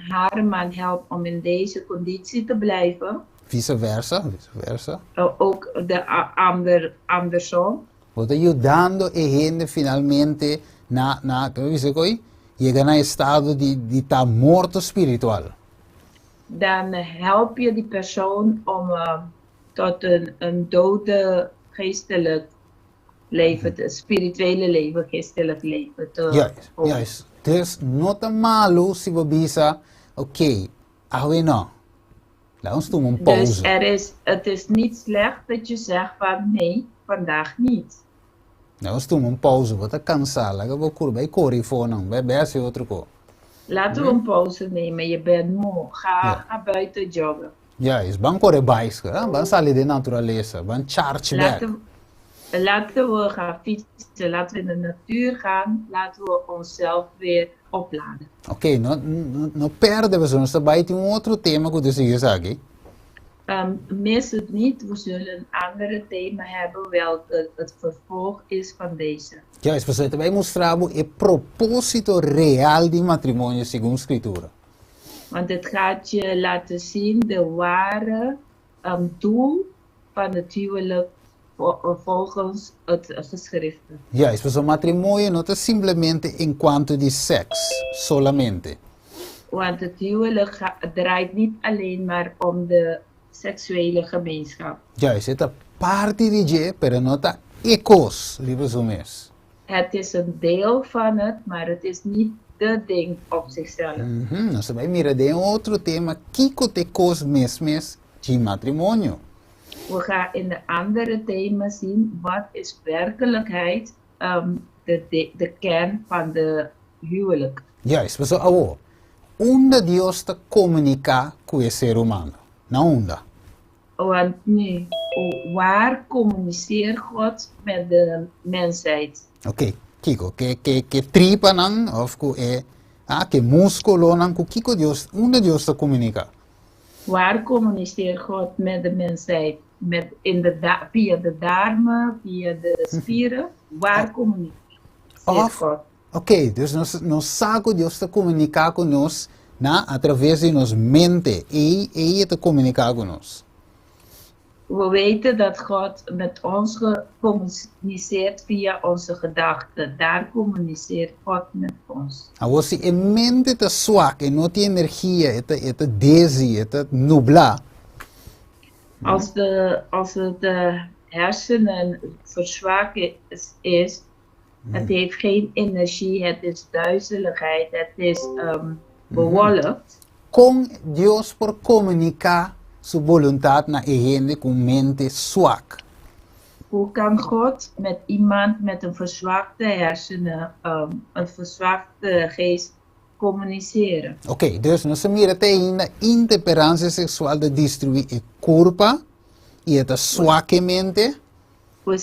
haar man helpt om in deze conditie te blijven. Vice versa, vice versa. Ook de ander, andersom. Bo ta yudando e hende finalmente na, kon bisa koi, yega na estado di ta morto spiritual. Dan help je die persoon om tot een dode geestelijk leven, te, spirituele leven, geestelijk leven te Juist, juist. Dus no ta malu si bo bisa, oké, awe no. Laat ons tuma un Dus pauze. Het is niet slecht dat je zegt van nee, vandaag niet. Laat ons tuma un pauze, bo ta kansá, laga bo kurba i kore afó nan, bai bai hasi otro kos. Laten we een pauze nemen, je bent moe, ga, ga buiten joggen. Juist, ban kore baiskel, hè? Ban sali den naturalesa, ban charge bek. Laten we gaan fietsen, laten we in de natuur gaan, laten we onszelf weer opladen. Ok, no, no, no perde pasobra nos ta bai tin un otro tema ku ta sigui esaki. Mis het niet, we zullen een andere thema hebben welke het vervolg is van deze. Juist, pasobra e ta bai mustra bo e propósito real di matrimonio segun Skritura. Want het gaat je laten zien de ware doel van het huwelijk volgens het geschrifte. Juist, pasobra matrimonio no ta simplemente en kuanto di sèks solamente. Want het huwelijk draait niet alleen maar om de seksuele gemeenschap. Juist, e ta parti di dje, pero no ta e kos riba su mes. Het is een deel van het, maar het is niet de ding op zichzelf. Nos ta bai mira den un otro tema kiko ta e kos mes mes dje matrimonio. We gaan in de andere thema zien wat is werkelijkheid de kern van de huwelijk. Juist, pasobra awor, unda Dios ta komuniká ku e ser humano? Na unda? Want nu, waar communiceert God met de mensheid? Ok, kiko? Ke ke ke tripanan òf ku e ah, ke múskulonan ku kiko Dios, unda Dios ta komuniká? Waar communiceert God met de mensheid? Met in de via de darmen, via de spieren? Waar communiceert Of, God? ok, dus nos sa ku Dios ta komuniká ku nos na atraves di nos mente. Ei e ta komuniká ku nos. We weten dat God met ons communiceert via onze gedachten. Daar communiceert God met ons. Awor si e mente ta swak, e no tin energia, e ta dizzy, e ta nublá. Als de hersenen verzwakt is, het heeft geen energie, het is duizeligheid, het is bewolkt. Kon Dios por komuniká su boluntat na e hende ku mente swak? Hoe kan God met iemand met een verzwakte hersenen, een verzwakte geest communiceren? Ok, dus nos a mira te ainda intemperansia seksual ta destruí e kurpa i e ta swak e mente. We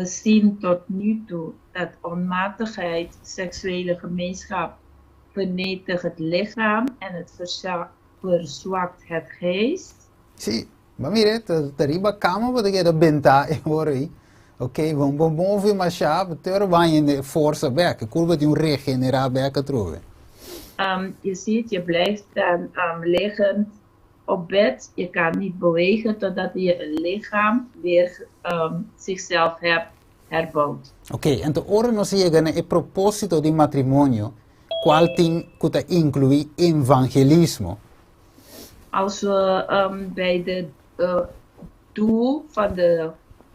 zien tot nu toe dat onmatigheid, seksuele gemeenschap, vernietigt het lichaam en het verzwakt het geest. Sí, ma mira, ta riba kama bo ta keda bentá e ora ei. Ok, bon bon move mashá, te ora baña forsa bèk, kurpa tin un regenerá bèk atrobe. Je ziet, je blijft dan liggend op bed. Je kan niet bewegen totdat je lichaam weer zichzelf hebt herbouwd. Ok, anto ora nos yega na e propósito di matrimonio, kual tin ku ta inkluí evangelismo. Als we bij de doel van de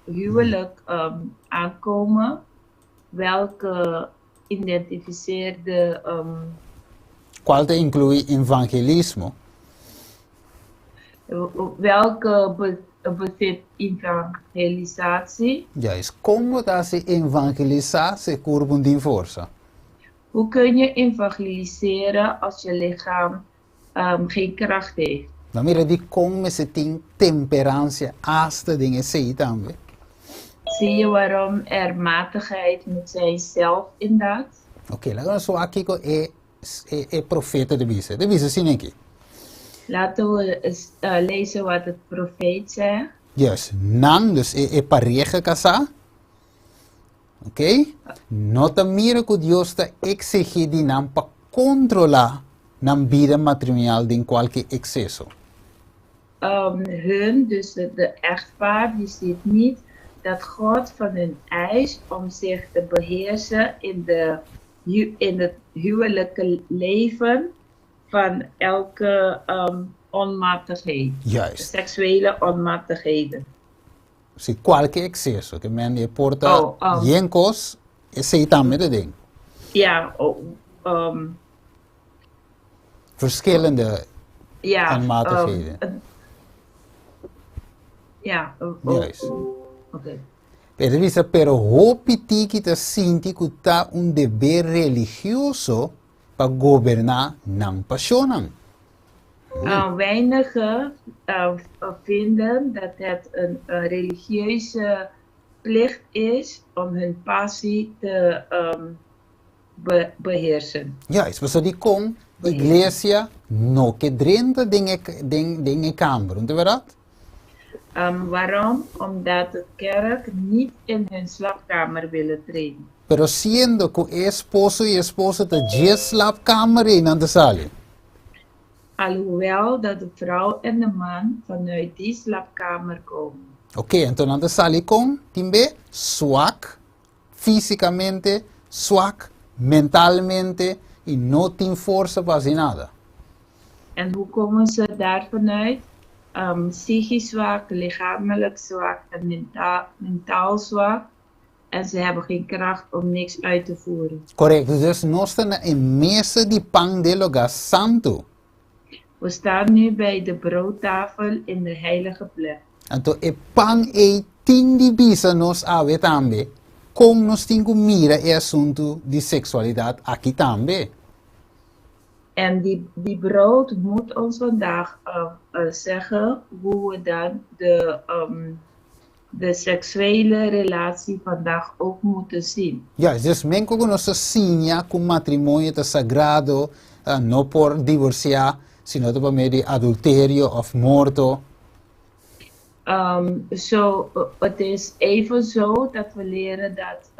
huwelijk aankomen, welke identificeerde Kual ta inkluí evangelismo. Welke bezit evangelisatie? Juist, kon bo ta hasi evangelisá si e kurpu no tin forsa? Hoe kun je evangeliseren als je lichaam geen kracht heeft? Bo a mira dikon mester tin temperansia asta den esei tambe? Zie je waarom er matigheid moet zijn zelf in dat? Oké, laga nos wak kiko e e profeta ta bisa. E ta bisa asina aki. Laten we lezen wat het profeet zegt. Juist, nan, dus e e pareha kasá, oké, no ta mira ku Dios ta eksigí di nan pa kontrolá nan bida matrimonial den kualke ekseso. Hun, dus de echtpaar, die ziet niet dat God van hun eist om zich te beheersen in de in het huwelijke leven van elke onmatigheid. Juist. Seksuele onmatigheden. Si kualke ekseso, ke men e por ta Oh, yen kos, esei tambe ta den. Ja, oh, Verschillende ja, onmatigheden. Ja. Juist. Oké. E ta bisa, Pero hopi tiki ta sinti ku ta un deber religioso pa goberná nan pashonnan. Weinigen vinden dat het een religieuze plicht is om hun passie te beheersen. Juist, pasobra dikon iglesia no ke drenta den e den den e kamber, no ta bèrdat? Waarom? Omdat de kerk niet in hun slaapkamer willen treden. Pero siendo ku e esposo i esposa ta dje slaapkamer ei nan ta sali. Alhoewel dat de vrouw en de man vanuit die slaapkamer komen. Oké, anto nan ta sali kon? Tin be swak Físikamente swak, mentalmente i no tin forsa pa hasi nada. En hoe komen ze daar vanuit? Psychisch zwak, lichamelijk zwak en mentaal zwak. En ze hebben geen kracht om niks uit te voeren. Korekto, dus nos ta na e mesa di pan den lugá santu. We staan nu bij de broodtafel in de heilige plek. Anto e pan ei tin di bisa nos awe tambe kon nos tin ku mira e asuntu di seksualidat aki tambe. En die die brood moet ons vandaag zeggen hoe we dan de de seksuele relatie vandaag ook moeten zien. Juist, dus men ku nos ta siña ku matrimonio ta sagrado, no por divorsiá si no ta pa medio di adulterio òf morto. Zo, het is even zo dat we leren dat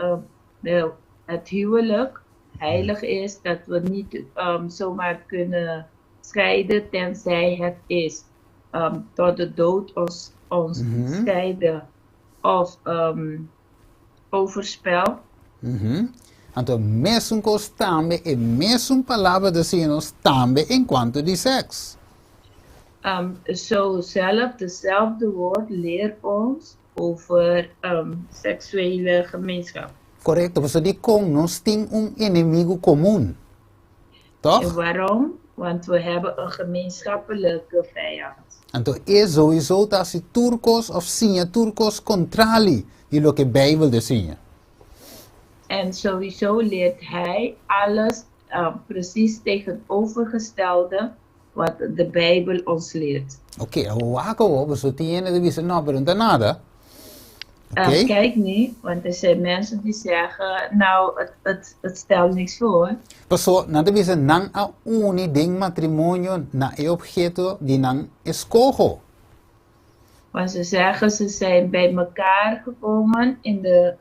de, het huwelijk heilig is, dat we niet zomaar kunnen scheiden tenzij het is tot de dood ons, ons scheiden of overspel. Anto mesun kos tambe, e mesun palabra ta siña nos tambe en kuanto di sèks. Zo zelf, dezelfde woord leert ons over seksuele gemeenschap. Korekto, pasobra dikon nos tin un enemigu komun, tòg? En waarom? Want we hebben een gemeenschappelijke vijand. Anto e souiso ta hasi tur kos òf siña tur kos kontrali di loke Beibel ta siña. En sowieso leert hij alles precies tegenovergestelde wat de Bijbel ons leert. Oké, awor wak awor, pasobra tin hende ta bisa, No, pero no ta nada. Oké? Kijk nu, want er zijn mensen die zeggen, nou, het, het, het stelt niks voor. Pasobra nan ta bisa nan a uni den matrimonio na e obheto di nan eskoho. Want ze zeggen, ze zijn bij mekaar gekomen in de,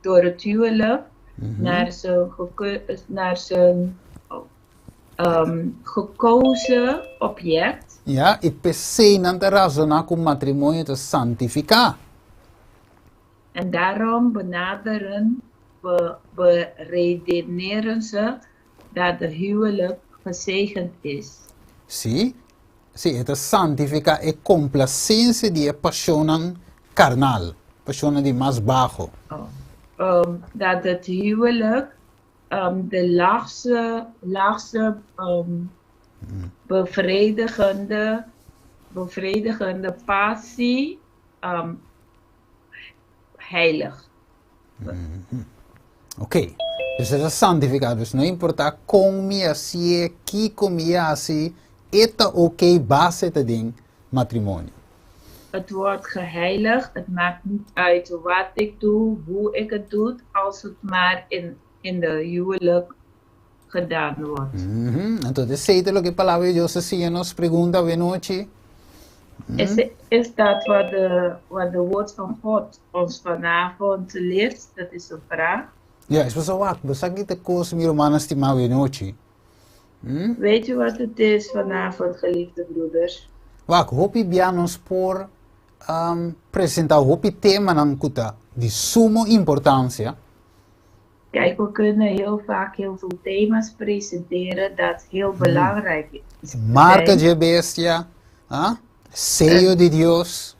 door het huwelijk naar zijn, naar zijn gekozen object. Ja, i p'esei nan ta razoná ku matrimonio ta santifiká. En daarom benaderen, be, beredeneren ze dat de huwelijk gezegend is. Sí, sí, e ta santifiká e komplasensia di e pashonnan karnal, pashonnan di mas baho. Oh. Dat het huwelijk de laagste, laagste bevredigende, bevredigende passie heilig. Ok. Dus e ta santifiká. Dus no importá kon mi hasié, kiko mi hasi, e ta ok base ta den matrimonio. Het wordt geheiligd. Het maakt niet uit wat ik doe, hoe ik het doe, als het maar in de huwelijk gedaan wordt. Anto, esei ta loke Palabra di Dios ta siña nos? Pregunta awe nochi. Is dat wat de woord van God ons vanavond leert? Dat is een vraag. Ja, es pasobra wak, bo sa ki ta kos, mi rumannan stimá, awe nochi? Weet u wat het is vanavond, geliefde broeders? Wak, hopi bia nos por presentá hopi temanan ku ta di sumo importansia. Kijk, we kunnen heel vaak heel veel thema's presenteren dat heel belangrijk is. Marka dje bestia, ah? Seyo di Dios.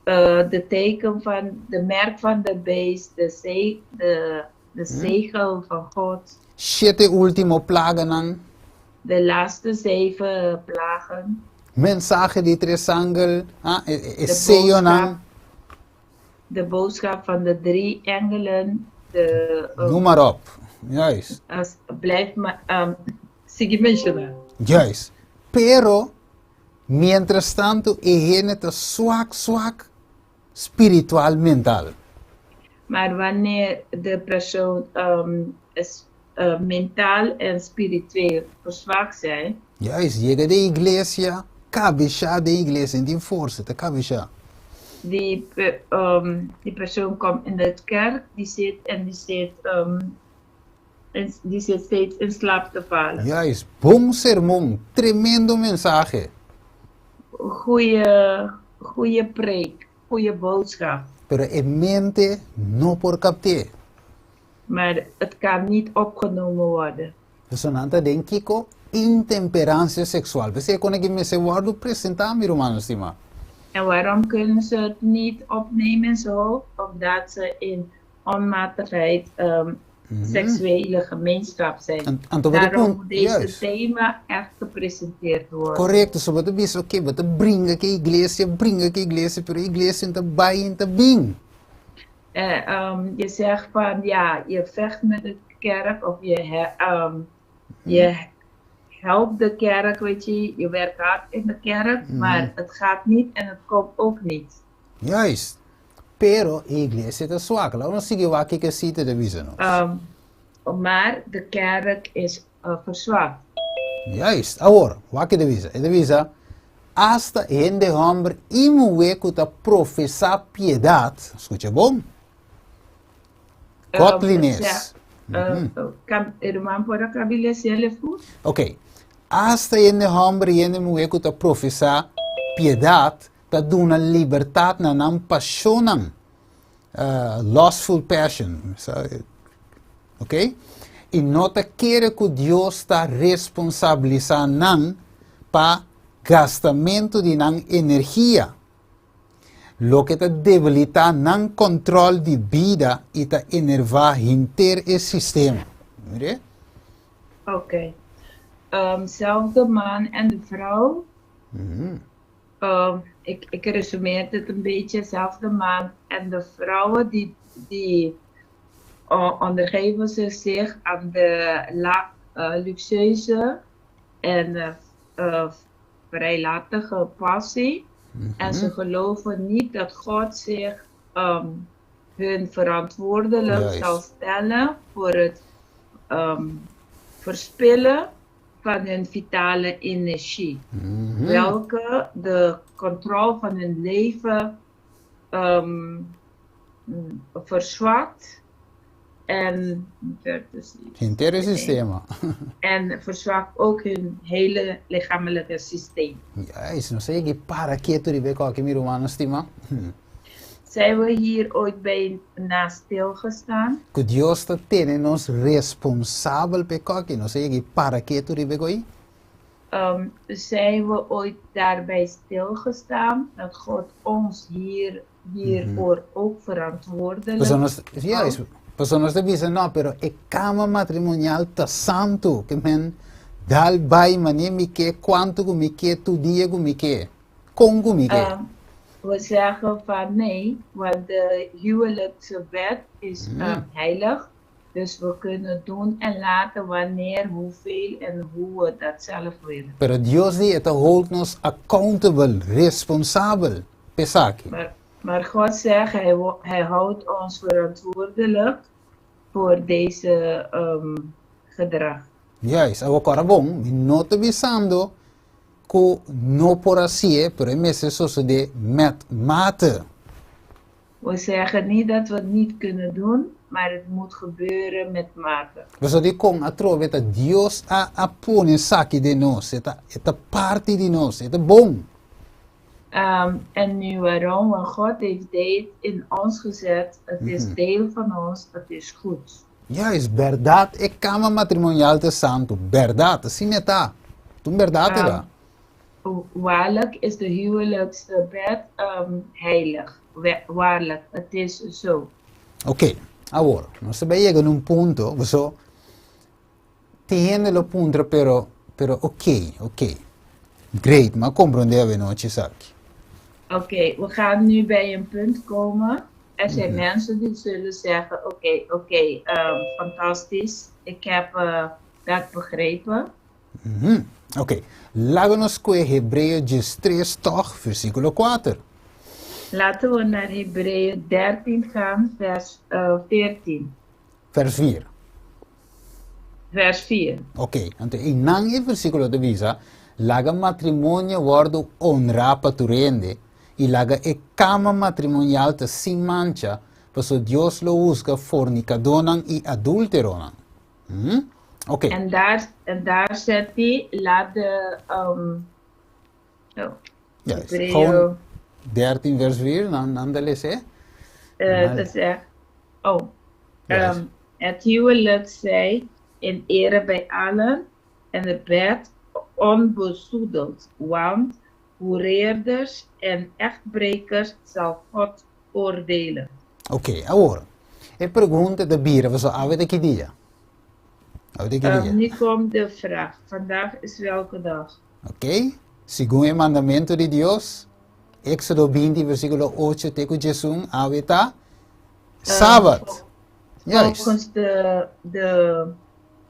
De teken van, de merk van de beest, de zegel van God. Shete último plaganan. De laatste zeven plagen. Mensahe di tres angel, ah? E seyonan. De boodschap van de drie engelen. De, Noem maar op. Juist. As, blijf maar, sigui menshoná. Juist. Pero, mientras tanto, e hende ta swak, swak, spiritual, mental. Maar wanneer de persoon is, mentaal en spiritueel verzwakt zijn. Juist, yega den iglesia, kabesha den iglesia, no tin forsa, ta kabesha. Die persoon komt in de kerk, die zit en die zit steeds in slaap te vallen. Juist, bon sermon, tremendo mensahe. Goeie, goeie preek, goeie boodschap. Pero e mente no por kapt'é. Maar het kan niet opgenomen worden. Pasobra nan ta den kiko? Intemperansia seksual. P'esei kon aki mester wòrdu presentá, mi rumannan stimá. En waarom kunnen ze het niet opnemen in zijn hoofd? Omdat ze in onmatigheid seksuele gemeenschap zijn. Anto bo ta Daarom pun moet deze thema echt gepresenteerd worden. Korekto, so bo ta bisa, oké, bo ta bringa ku e iglesia, bringa ku e iglesia, pero e iglesia no ta bai, no ta bin. Je zegt van ja, je vecht met de kerk of je helpt de kerk, weet je, je werkt hard in de kerk, maar het gaat niet en het komt ook niet. Juist. Pero e iglesia ta swak. Laga nos sigui wak kiko e sita ta bisa nos. Maar de kerk is verzwakt. Juist. Awor, wak e ta bisa. E ta bisa, Asta hende hòmber i muhé ku ta profesá piedat, skucha bon, godliness. Ruman por a kabilesia lefu? Ok. Asta hende hòmber i hende muhé ku ta profesá piedat ta duna libertat na nan pashonnan, lustful passion, ok? I no ta kere ku Dios ta responsabilisá nan pa gastamentu di nan energia, loke ta debilitá nan kòntròl di bida i ta enervá henter e sistema. Mire. Ok. Zelf de man en de vrouw. Ik resumeer het een beetje. Zelf de man en de vrouwen die ondergeven ze zich aan de luxueuze en vrijlatige passie. En ze geloven niet dat God zich hun verantwoordelijk zal stellen voor het verspillen van hun vitale energie, welke de controle van hun leven verzwakt en, Henter e sistema. en verzwakt ook hun hele lichamelijke systeem. Juist, nos a yega para ketu riba e kòki, mi rumannan stimá. Zijn we hier ooit bij na stilgestaan? Ku Dios ta tene nos responsabel p'e kos aki, nos a yega i para ketu riba e kos? Zijn we ooit daarbij stilgestaan dat God ons hier, hiervoor ook verantwoordelijk Pasobra nos, houdt? juist, pasobra nos ta bisa no, pero e kama matrimonial ta santu, ke men dal bai manera mi ke, kuantu ku mi ke, tur dia ku mi ke, kon ku mi ke. We zeggen van nee, want de huwelijkse bed is heilig. Dus we kunnen doen en laten wanneer, hoeveel en hoe we dat zelf willen. Pero Dios di e ta hold nos accountable, responsabel, p'esaki. Maar God zegt, hij houdt ons verantwoordelijk voor deze gedrag. Juist, awor kòrda bon, mi no ta bisando ku no por hasié, pero e mester sosodé met mate. We zeggen niet dat we het niet kunnen doen, maar het moet gebeuren met mate. Pasobra dikon atrobe ta Dios a a pone esaki den nos, e ta e ta parti di nos, e ta bon. En nu waarom? Want God heeft dit in ons gezet, het is deel van ons, het is goed. Juist, bèrdat e kama matrimonial ta santu, bèrdat, asina e ta, ta un bèrdat e ta. Waarlijk is de huwelijksbed heilig, waarlijk, het is zo. Oké, awor, nos ta bai yega na un punto, paso tin hende lo puntra, pero, pero oké, oké, great, m'a komprondé awenochi esaki. Oké, we gaan nu bij een punt komen. Er zijn mensen die zullen zeggen, oké, fantastisch, ik heb dat begrepen. Oké, laga nos koe Hebreo 13 tòg, versíkulo kuater. Laten we naar Hebreeën 13 gaan, vers 14. Vers 4. Vers 4. Oké, anto einan e versíkulo ta bisa, Laga matrimonio wòrdu onrá pa tur hende, i laga e kama matrimonial ta sin mancha, pasobra Dios lo husga fornikadónan i adúlteronan. Oké. En daar zet hij, laat de, oh, Juist. Hebreo, Gewoon 13 vers 4, nan ta lesa. Dat zegt, oh, Juist. het huwelijk zij in ere bij allen en het bed onbezoedeld, want hoereerders en echtbrekers zal God oordelen. Oké, awor. E pregunta ta bira, pasobra awe ta ki dia? Awe ta ki dia? Nu komt de vraag. Vandaag is welke dag? Oké, segun e mandamentu di Dios, Éxodo 20, versíkulo 8 te ku 11, awe ta Sabat. Juist. Volgens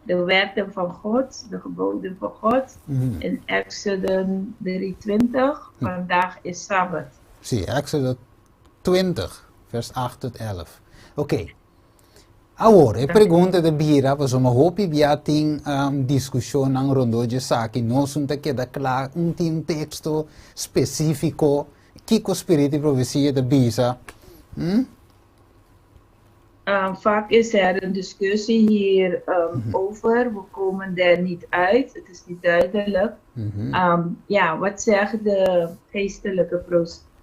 de wetten van God, de geboden van God, in Exodus 23, vandaag is Sabbat. Sí, Éxodo 20, vers 8 tot 11. Oké. Awor, e pregunta ta bira, pasobra hopi bia tin diskushonnan rondó dje esaki, nos un ta keda kla, un tin un teksto spesífiko, kiko Spiritu di Profesia ta bisa? Hm? Vaak is er een discussie hier over. We komen er niet uit. Het is niet duidelijk. Ja, wat zegt de geestelijke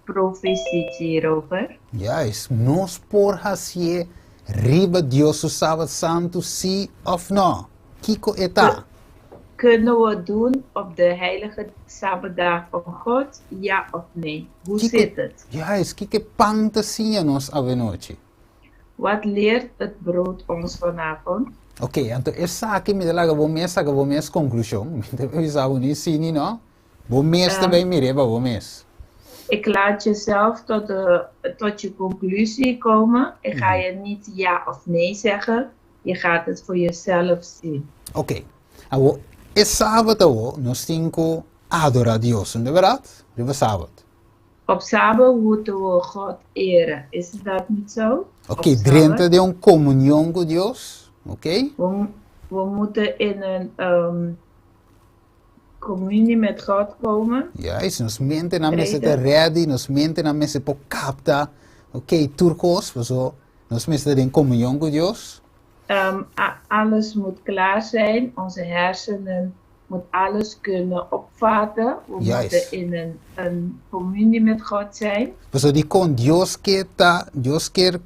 profetie hierover? Juist, nos por hasié riba Dios su Sabat Santu sí òf nò? Kiko e ta? Kunnen we doen op de heilige Sabbatdag van God, ja of nee? Hoe Kiko, zit het? Juist, kiko e pan ta siña nos awenochi? Wat leert het brood ons vanavond? Ok, anto esaki mi ta laga bo mes saka bo mes konklushon. Mi ta bisa bo ni sí ni no. Bo mes ta bai mir'é pa bo mes. Ik laat jezelf tot je conclusie komen. Ik ga je niet ja of nee zeggen. Je gaat het voor jezelf zien. Ok, awor e sabat awor nos tin ku adorá Dios, no ta bèrdat? Riba sabat. Op Sabbat moeten we God eren. Is dat niet zo? Ok, Op drenta Sabbat? den un komunion ku Dios, ok? We moeten in een communie met God komen. Juist, nos mentenan mester ta Treden. ready, nos mentenan mester por kapta, ok, tur kos, paso nos mester ta den komunion ku Dios. Alles moet klaar zijn, onze hersenen Moet alles kunnen opvatten. We moeten in een communie met God zijn. Pasobra dikon Dios ke ta, Dios kier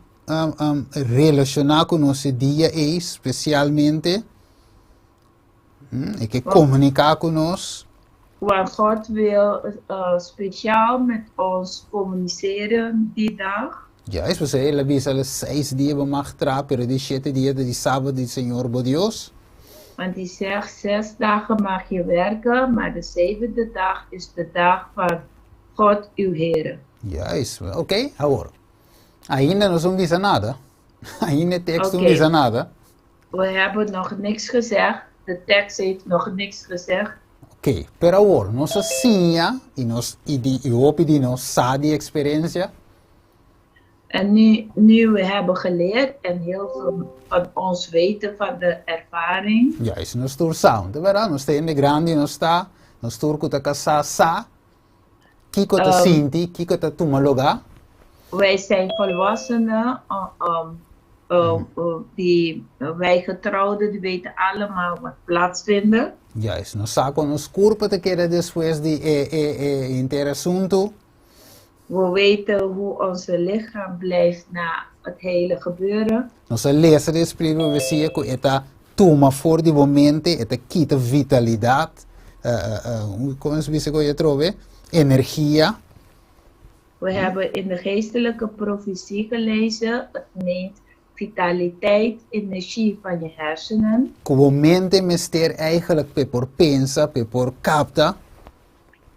relashoná ku nos e dia ei spesialmente. E ke komuniká ku nos. Want God wil speciaal met ons communiceren die dag. Juist, pasobra el a bisa el seis dia bo mag traha, pero di shete dia ta di Sabat di Señor bo Dios. Want hij zegt, zes dagen mag je werken, maar de zevende dag is de dag van God uw Heere. Juist, oké, awor. Ainda nos no bisa nada. Ainda e tekst no bisa nada. We hebben nog niks gezegd. De tekst heeft nog niks gezegd. Oké, pero awor nos a siña i nos i di i hopi di nos sa di eksperensia. En nu we hebben geleerd en heel veel van ons weten van de ervaring. Juist, nos tur sa, no ta berdad? Nos ta hende grandi, nos ta, nos tur ku ta kasá sa kiko ta sinti, kiko ta tuma lugá. Wij zijn volwassenen, die, wij getrouwden, die weten allemaal wat plaatsvinden. Juist, nos sa kon nos kurpa ta keda despues di e henter asuntu. We weten hoe onze lichaam blijft na het hele gebeuren. Nos a lesa den Spiritu Profesia ku e ta tuma for di bo mente, e ta kita vitalidat, kon nos bisa ku e atrobe? Energia. We hebben in de geestelijke profetie gelezen, het neemt vitaliteit, energie van je hersenen. Ku bo mente mester eigenlijk p'e por pensa, p'e por kapta.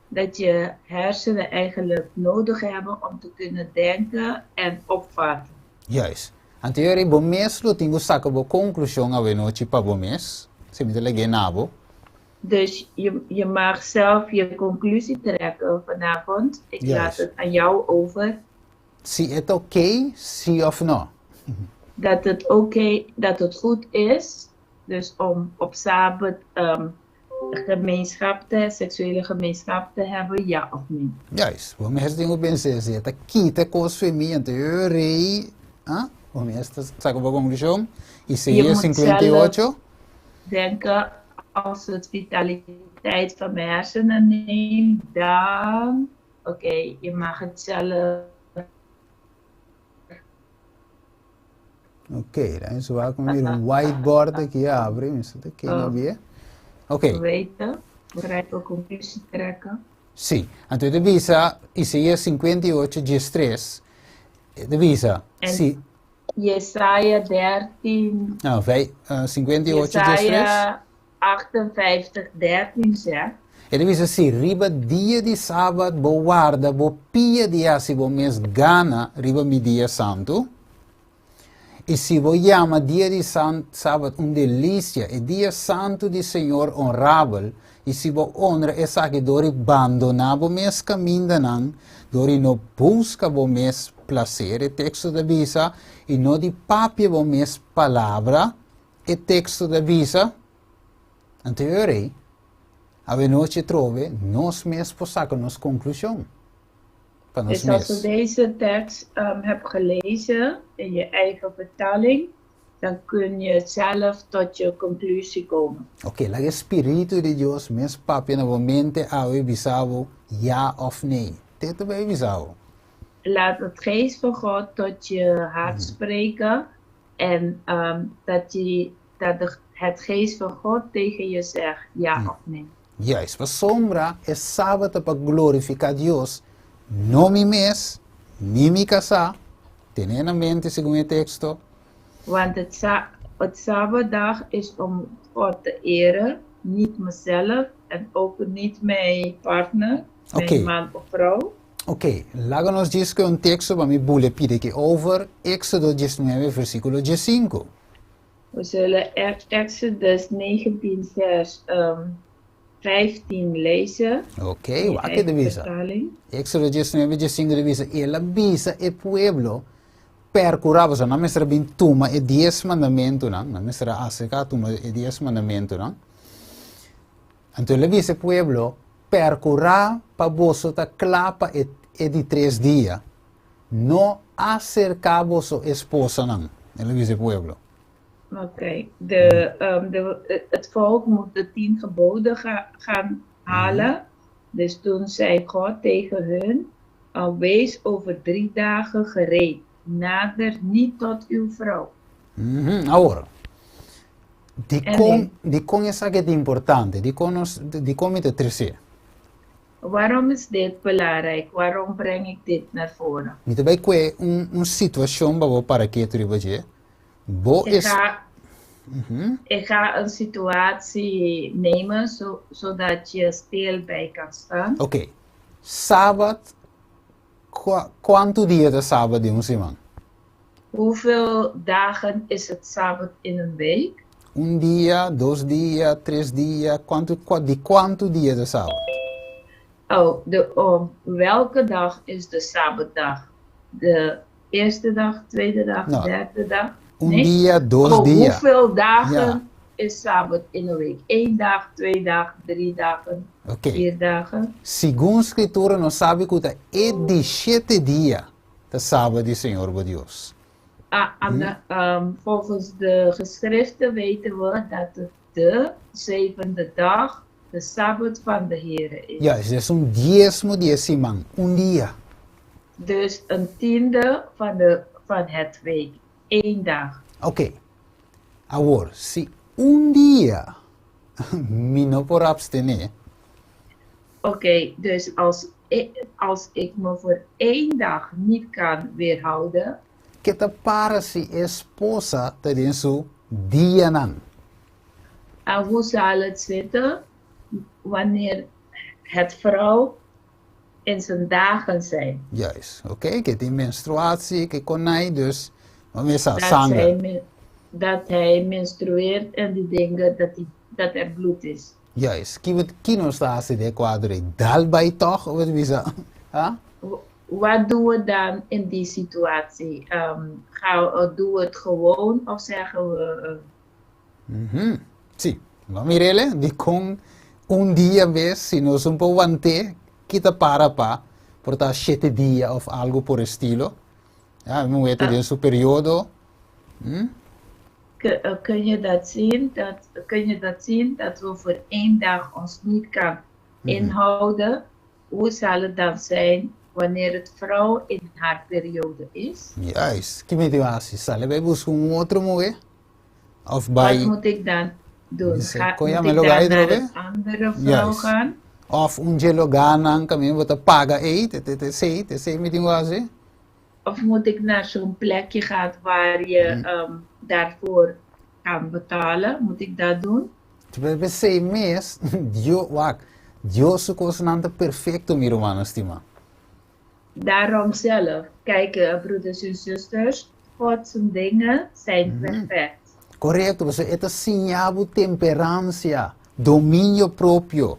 Dat je hersenen eigenlijk nodig hebben om te kunnen denken en opvatten. Juist. Anto yori bo mes lo tin ku saka bo konklushon awenochi pa bo mes, si mi ta lag'é na bo. Dus je mag zelf je conclusie trekken vanavond. Ik laat het aan jou over. Si e ta oké, si òf no. Dat het oké, dat het goed is, dus om op Sabbat gemeenschap te, seksuele gemeenschap te hebben, ja of nee? Juist, bo mes tin ku pensa si e ta kita kos fe mi, anto e rei, ah, bo mes ta saka bo konklushon, Isaías 58. Denken, als het vitaliteit van mijn hersenen neemt, dan, oké, je mag het zelf. Oké, dan is waar kom hier een whiteboard aki abri, mi sa ta ken oh. abie. Oké. Weten, begrijpen, conclusie trekken. Sí, anto de bisa Isaías 58, 13, de bisa, en si. Jesaja 13. Ah, 58, 13. Jesaja 58, 13 zegt. E ta bisa si, Riba dia di Sabat bo warda bo pia di hasi bo mes gana riba mi dia santu, i si bo yama dia di Sabat un delisia, e dia santu di Señor onrabel, i si bo onra esaki dor di bandoná bo mes kamindanan, dor di no buska bo mes plaser, e teksto ta bisa, i no di papia bo mes palabra, e teksto ta bisa. Anto e ora ei, awenochi atrobe nos mes por saka nos konklushon pa nos Dus als mes. u deze tekst hebt gelezen in je eigen vertaling, dan kun je zelf tot je conclusie komen. Oké, laga e Spiritu di Dios mes papia na bo mente awe bisa bo ja òf nee. Te ta bai bisa bo. Laat het geest van God tot je hart spreken en dat je dat de het geest van God tegen je zegt ja of nee. Juist, pasobra e Sabat ta pa glorifiká Dios, no mi mes, ni mi kasá, tene na mente segun e teksto. Want het sa het Sabatdag is om God te eren, niet mezelf en ook niet mijn partner, mijn man of vrouw. Oké, laga nos djis ku un teksto pa mi bule pidi aki over, Éxodo 19, versíkulo 15. We zullen Exodus 19 vers 15 lezen. Ok, wak e ta bisa. Éxodo 19, 15 ta bisa, El a bisa e pueblo, Percurá boso, nan mester a bin tuma e dies mandamentunan, nan mester a acercá tuma e dies mandamentunan. Anto el a bisa e pueblo, Percurá pa boso ta cla pa e e di tres dia, no acercá boso esposanan, el a bisa e pueblo. Oké, het volk moet de 10 geboden gaan halen. Dus toen zei God tegen hun: "Wees over 3 dagen gereed. Nader niet tot uw vrouw." Awor, di En kon, di kon esaki ta importante, di kon nos, di kon mi ta tres'é. Waarom is dit belangrijk? Waarom breng ik dit naar voren? Mi ta bai kue un situashon pa bo para ketu riba dje. Bo Ik es ga een situatie nemen zodat je stil bij kan staan. Oké. Sabat, kuantu dia ta sabat den un siman? Hoeveel dagen is het Sabbat in een week? Un dia, dos dia, tres dia, kuantu, di kuantu dia ta sabat? Oh, oh, welke dag is de Sabbatdag? De eerste dag, tweede dag, No. derde dag? Un Nee? dia, dos Oh, dia. hoeveel dagen is Sabbat in een week? Eén dag, 2 dagen, 3 dagen, 4 dagen? Segun Skritura, nos sabi ku ta e di shete dia, ta sabat di Señor bo Dios. Ah, volgens de geschriften weten we dat het de zevende dag de Sabbat van de Heer is. Ja, e un diesmo di siman, un dia. Dus een tiende van het week. Eén dag. Oké. Awor, si un dia mi no por apstené, Oké, dus als ik me voor één dag niet kan weerhouden, Ki ta para si esposa ta den su dianan? En hoe zal het zitten wanneer het vrouw in zijn dagen zijn? Juist, oké, ku tin menstruatie, ku konai, dus, maar mesa, Dat, sanger. Dat hij menstrueert en die dingen, dat er bloed is. Juist, ki ki nos ta hasi den e kuadro ei? Dal bai toch, of bisa? Ha? Wat doen we dan in die situatie? Doen we het gewoon of zeggen we... Si, ban mir'é, di kon un dia bes, si nos no por want'é, ki ta para pa, por ta 7 dia òf algu por estilo. Ja, muhé den su periodo. Kun je dat zien? Kun je dat zien dat we voor één dag ons niet kan inhouden? Hoe zal het dan zijn wanneer het vrouw in haar periode is? Juist, ki mi ta hasi? Sali bai buska un otro muhé? Òf Wat bai, moet ik dan doen? Dice, Moet me ik lo dan gai naar drobe? een andere vrouw gaan? Òf un dje lugánan kaminda bo ta paga ei, te te te sei, te sei mi tin ku hasi. Of moet ik naar zo'n plekje gaan waar je daarvoor kan betalen? Moet ik dat doen? P'esei mes, Dios, wak, Dios su kosnan ta perfekto, mi rumannan stimá. Daarom zelf, kijk, broeders en zusters, God zijn dingen zijn perfect. Korekto, pasobra e ta siña bo temperansia, dominio propio.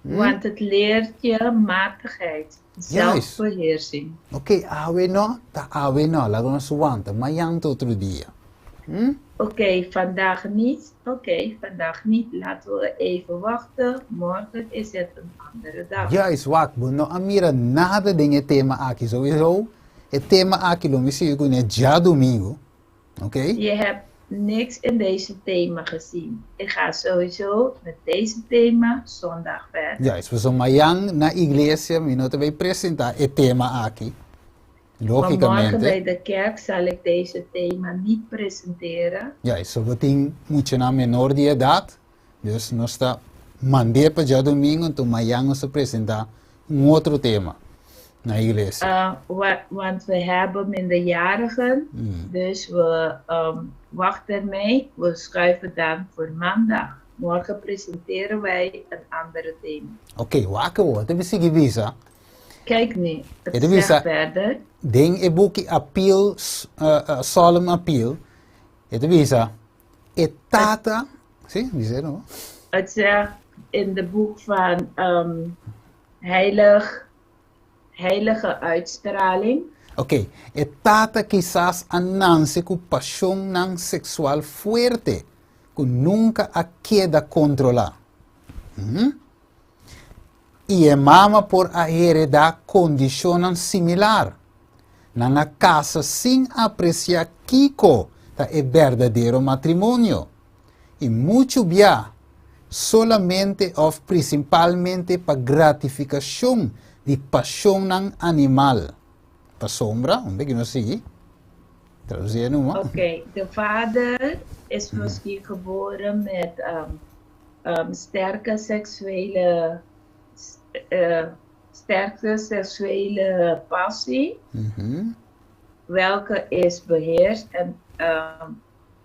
Want het leert je matigheid, zelfbeheersing. Oké, awe no, ta awe no, laga nos wanta, mañan ta otro dia. Oké, vandaag niet. Oké, vandaag niet. Laten we even wachten. Morgen is het een andere dag. Juist, wak, bo no a mira nada den e tema aki, sowieso. E tema aki lo mi sigui kuné djadumingu. Oké? Je hebt niks in deze thema gezien. Ik ga sowieso met deze thema zondag verder. Juist, so mañan na iglesia mi no ta bai presentá e tema aki. Maar morgen Lógikamente. bij de kerk zal ik deze thema niet presenteren. Juist, so bo tin muchanan menor di edat, dus nos ta mand'é pa djadumingu, anto mañan nos ta presentá un otro tema na iglesia. Want we hebben minderjarigen, dus we wachten ermee. We schuiven dan voor maandag. Morgen presenteren wij een andere thema. Oké, wak awor, e ta sigui bisa. Kijk nu, het E ta bisa zegt verder. Den e buki Appeal, Solemn Appeal, e ta bisa, e tata, si, bisa no? Het zegt in de boek van heilige uitstraling. Oké, e tata kisas a nase ku pashonnan seksual fuerte, ku nunka a keda kontrolá. I e mama por a heredá kondishonnan similar. Nan a kasa sin apresiá kiko. ta e berdadero matrimonio. I muchu bia solamente òf prinsipalmente pa gratifikashon di pashonnan animal. Pasobra, un beki nos sigui tradusí e numa. Oké, de vader is misschien geboren met sterke seksuele sterke seksuele passie, welke is beheerst en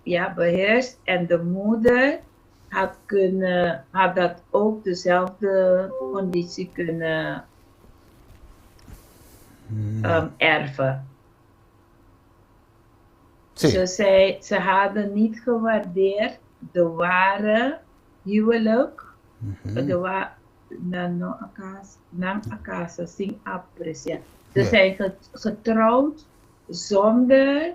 ja, beheerst en de moeder had kunnen, had dat ook dezelfde conditie kunnen erven. Ze, zei, ze hadden niet gewaardeerd de ware huwelijk, de wa nan no a casa, nan a casa sin aprecia. Ze zijn getrouwd zonder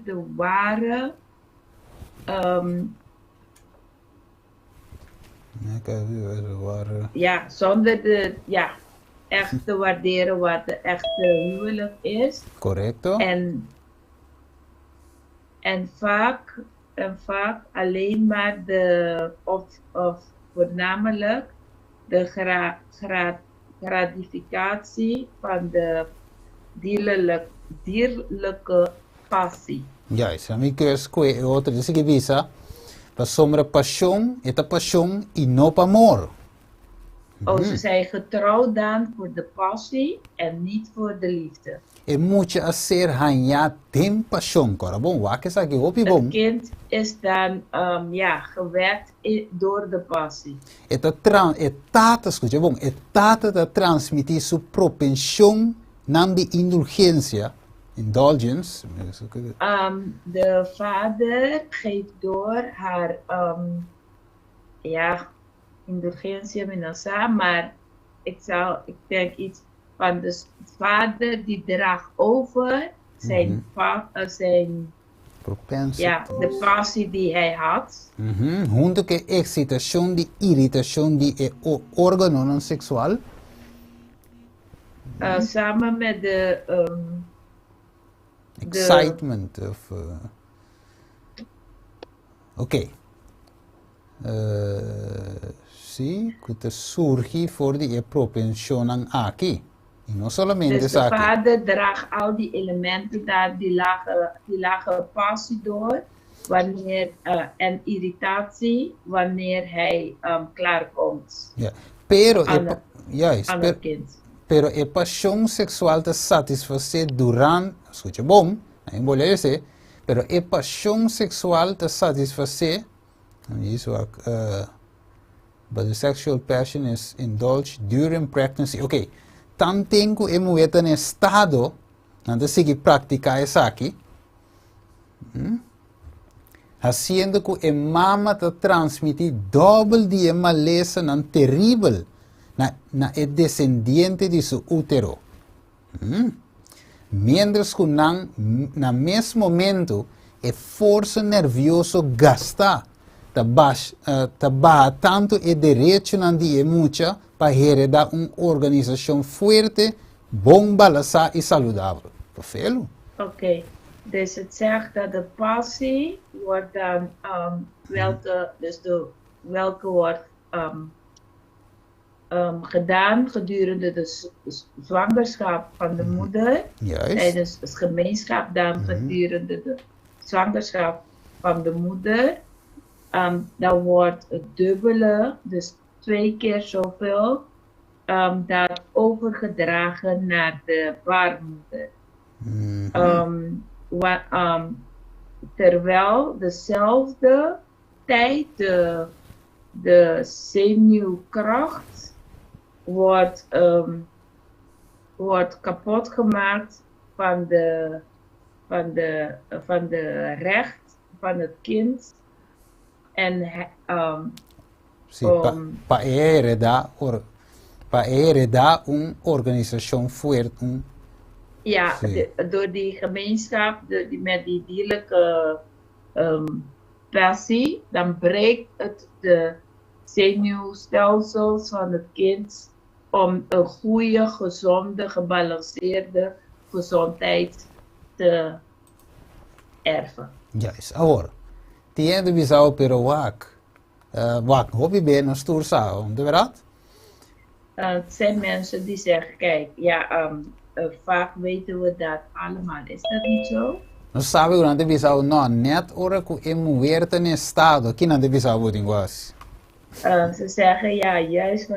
de ware ja, zonder de, ja, echt te waarderen wat de echte huwelijk is. Korekto. En vaak alleen maar de, of voornamelijk de gratificatie van de dierlijke passie. Juist, ami ke skohe e otro di sigui bisa, pasobra pashon e ta pashon i no pa amor. Oh, ze zijn getrouwd dan voor de passie en niet voor de liefde. E mucha a ser hañá den pashon. Kòrda bon, wak esaki hopi Het bon. kind is dan ja, gewekt door de passie. E ta e tata, skucha bon, e tata ta transmití su propenshonnan di indulgensia, indulgence. De vader geeft door haar ja, indulgentie, mi no sa, maar ik denk iets van de vader die draagt over zijn Propensie. Ja, de passie die hij had. Huntu ku eksitashon di iritashon di e órganonan seksual. Samen met de Excitement of oké. Sí, ku ta surgi for di e propenshonnan aki. I no solamente Dus de esaki. Vader draagt al die elementen daar, die lage passie door, wanneer, en irritatie wanneer hij klaarkomt Ja. Pero e, juist, aan het kind. Pero e pashon seksual ta satisfasé durante, skucha bon, ei bolbe esei, pero e pashon seksual ta satisfasé, esei but the sexual passion is indulged during pregnancy. Ok, tanten ku e muhé ta na estado, nan ta sigui praktiká esaki, Hasiendo ku e mama ta transmití dòbel di e malesanan teribel na e desendiente di su útero. Mientras ku nan, na mes momento e forsa nervioso gastá ta baha tantu e derechonan di e mucha pa heredá un organisashon fuerte, bon balansá i saludabel. Perfekto. Oké, dus het zegt dat de passie wordt dan, welke, dus de, welke wordt gedaan gedurende de zwangerschap van de moeder. Tijdens het gemeenschap dan gedurende de zwangerschap van de moeder. Dan wordt het dubbele, dus twee keer zoveel, dat overgedragen naar de baarmoeder. Terwijl dezelfde tijd de zenuwkracht wordt kapot gemaakt van de recht van het kind. En Sí, pa heredá un organisashon fuerte, un Ja, door die gemeenschap, met die dierlijke passie, dan breekt het de zenuwstelsels van het kind. Om een goede, gezonde, gebalanceerde gezondheid te erven. Juist. Awor, tin hende bisa pero wak, wak, hopi be nos tur sa, de bèrdat? Het zijn mensen die zeggen, kijk, ja, vaak weten we dat allemaal. Is dat niet zo? Nos sabi ku nan ta bisa no, net ora ku e muher ta na estado, ki nan ta bisa bo tin ku hasi? Ze zeggen, ja, juist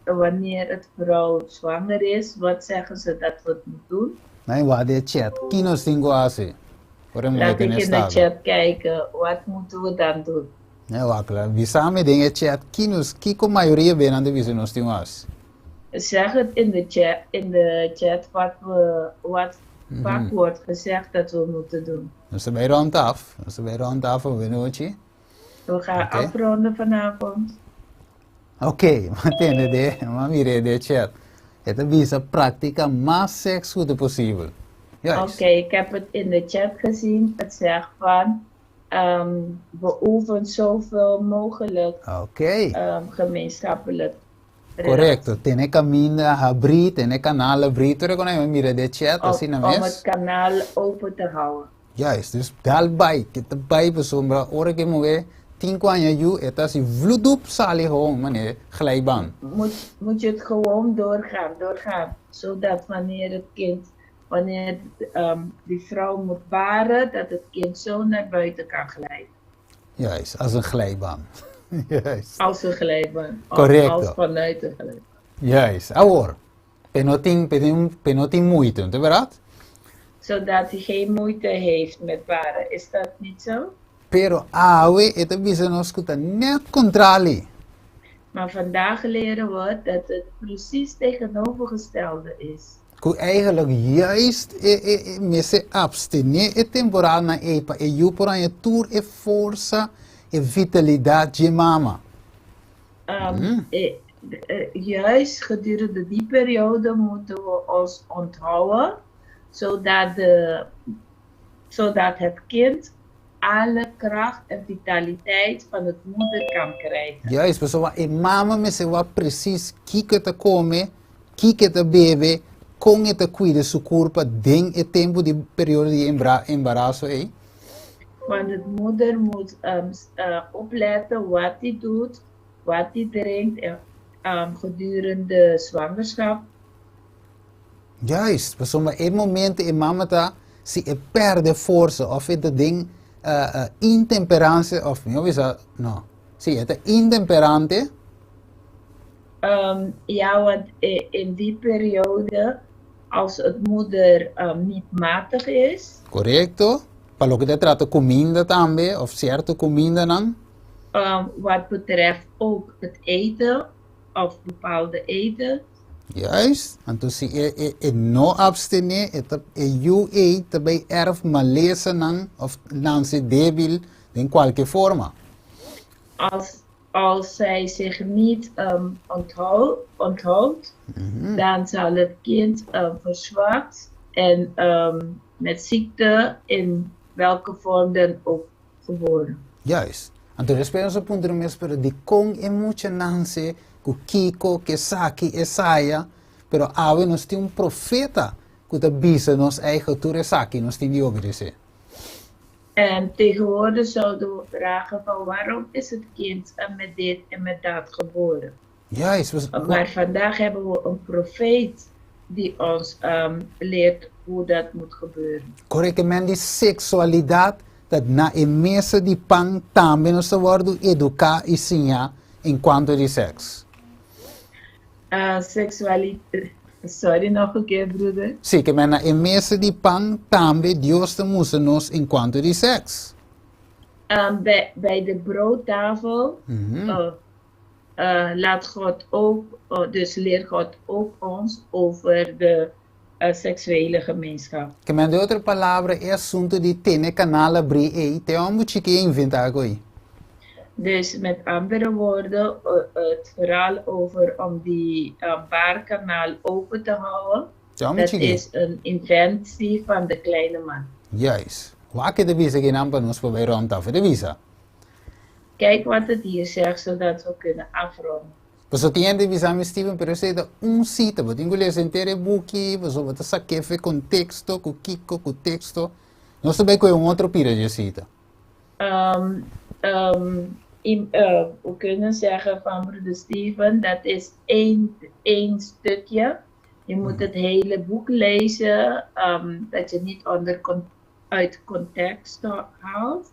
wanneer het vrouw zwanger is, wat zeggen ze dat we het moeten doen? Nan wak den chat, ki nos tin ku hasi? Ora e muher Laat ta ik na in de estado. Chat kijken, wat moeten we dan doen? Nee, wak, bisa mi den e chat, ki nos, kiko mayoria be nan ta bisa nos tin ku hasi? Zeg het in de chat wat vaak wordt gezegd dat we moeten doen. Nos ta bai rond af, nos ta bai rond af anochi. We gaan afronden vanavond. Ok, m'a tende de, m'a mira den chat. E ta bisa praktiká mas seks ku posibel. Juist. Oké, ik heb het in de chat gezien. Het zegt van beoefen zoveel mogelijk gemeenschappelijk. Korekto. Tene kaminda habrí, tene kanal habrí. Tur ku m'a mira den chat, asina Om het mes. Kanaal open te houden. Juist, dus dal bai, ku ta bai pasobra, ora ku muhé tin ku haña yu, e ta asina, vloedoep sali gewoon, meneer, glijbaan. Moet je het gewoon doorgaan, doorgaan. Zodat wanneer het kind, wanneer die vrouw moet baren, dat het kind zo naar buiten kan glijden. Juist, als een glijbaan. Juist. Als een glijbaan. Korekto. Als vanuit de glijbaan. Juist. Awor, p'e no tin moeite, no ta bèrdat? Zodat hij geen moeite heeft met baren. Is dat niet zo? Pero awe, e ta bisa nos ku ta net kontrali. Maar vandaag leren we dat het precies tegenovergestelde is. Ku eigenlijk juist e mester apstené e temporada ei pa e yu por haña tur e forsa e vitalidat di mama. Juist gedurende die periode moeten we ons onthouden, zodat het kind alle kracht en vitaliteit van het moeder kan krijgen. Juist, pasobra e mama mester wak precies kiko e ta kome, kiko e ta bebe, kon e ta kuida su kurpa den e tempu di periodo di embaraso ei. Want het moeder moet opletten wat hij doet, wat hij drinkt en, gedurende zwangerschap. Juist, pasobra e momento e mama ta si e pèrdè forsa òf e ta den intemperansia òf mi bisa no, si e ta intemperante. Ja, want in die periode, als het moeder niet matig is, Korekto. Pa loke ta trata kuminda tambe, òf sierto kumindanan. Wat betreft ook het eten of bepaalde eten. Juist. Anto si e no apstené, e ta e yu ei ta bai erf malesanan òf nase débil den kualke forma. Als zij zich niet onthoudt, dan zal het kind verzwakt en met ziekte in welke vorm dan ook geboren. Juist. Anto despues nos a puntra mes pero dikon e mucha nase ku kiko, ku esaki, esaya, pero awe nos tin un profeta ku ta bisa nos eigen tur esaki nos tin di obedesé. En tegenwoordig zouden we vragen van waarom is het kind met dit en met dat geboren? Juist. Maar vandaag hebben we een profeet die ons leert hoe dat moet gebeuren. Korekto, men di seksualidat dat na e mesa di pan tambe nos ta wòrdu eduká i siñá en kuanto di seks. Seksualiteit. Sorry, nog een keer, broeder. Si, ke men na e mesa di pan tambe Dios ta mustra nos en kuanto di seks. Bij de broodtafel laat God ook, dus leert God ook ons over de seksuele gemeenschap. Ke men den otro palabra e asuntu di tene kanal habrí ei, ta un chikí a inventá e kos ei. Dus met andere woorden, het verhaal over om die baarkanaal open te houden, Te un dat chikí. Is een inventie van de kleine man. Juist. Wak e ta bisa akinan pa nos por bai rond af. E ta bisa. Kijk wat het hier zegt, zodat we kunnen afronden. Paso tin hende bisa mi, Steven, pero esei ta un sita, bo tin ku lesa henter e buki, paso bo ta sak'é fe konteksto, ku kiko, ku teksto. Nos ta bai kohe un otro pida dje sita. Um, um, in, we kunnen zeggen van broeder Steven, dat is één, één stukje. Je moet het hele boek lezen, dat je niet onder uit context haalt.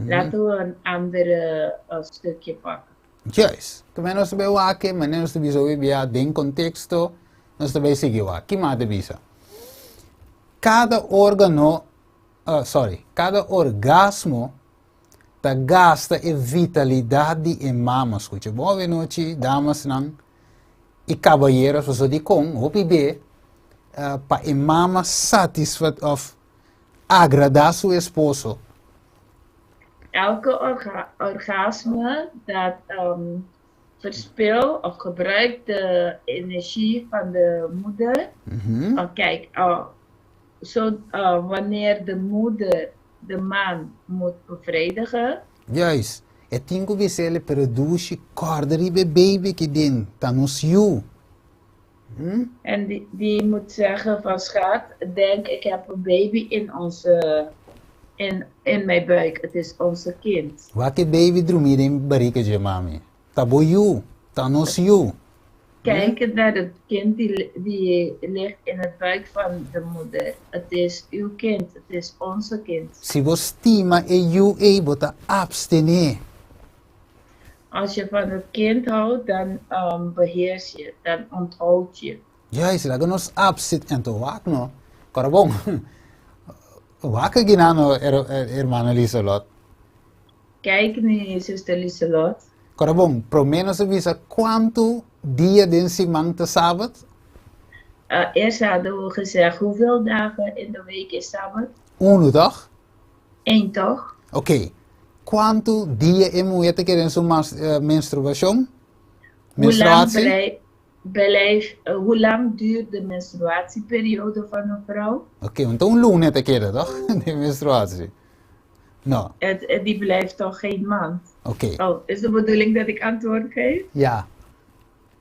Laten we een andere stukje pakken. Juist. Ku nos ta bai wak, ma nos ta bisa bia den konteksto, nos ta bai sigui wak. Ki m'a bisa? Kada órgano, sorry, kada orgasmo ta gasta e vitalidat di e mama. Skucha, bon nochi, damasnan i kabayeronan, so di kon, hopi be, pa e mama satisfa of agradá su esposo. Elke orgasme dat verspil of gebruikt de energie van de moeder. Kijk, zo, wanneer de moeder de man moet bevredigen. Juist. E tin ku bis'é, pero dushi, kòrda riba baby aki den, ta nos yu. En die moet zeggen van: schat, denk, ik heb een baby in mijn buik. Het is onze kind. Wak e baby drumí den barika dje mami. Ta bo yu, ta nos yu. Kijk naar het kind die ligt in het buik van de moeder. Het is uw kind, het is onze kind. Si bo stima e yu ei, bo ta abstené. Als je van het kind houdt, dan beheers je, dan onthoud je. Juist, laga nos abstit ento wak no. Kora bon. Wak ginano hermana Lieselot. Kijk nu, zuster Lieselot. Kora bon, promé nos a bisa kuantu dia den siman ta sabat? Eerst hadden we gezegd, hoeveel dagen in de week is Sabbat? Unu, toch? Eén, toch? Oké. Kuantu dia e muhé ta keda den su menstruashon? Hoe lang, blijf, hoe lang duurt de menstruatieperiode van een vrouw? Oké, anto un luna ta keda, toch? De menstruatie. No. Die blijft toch geen maand? Oké. Oh, is de bedoeling dat ik antwoord geef? Ja.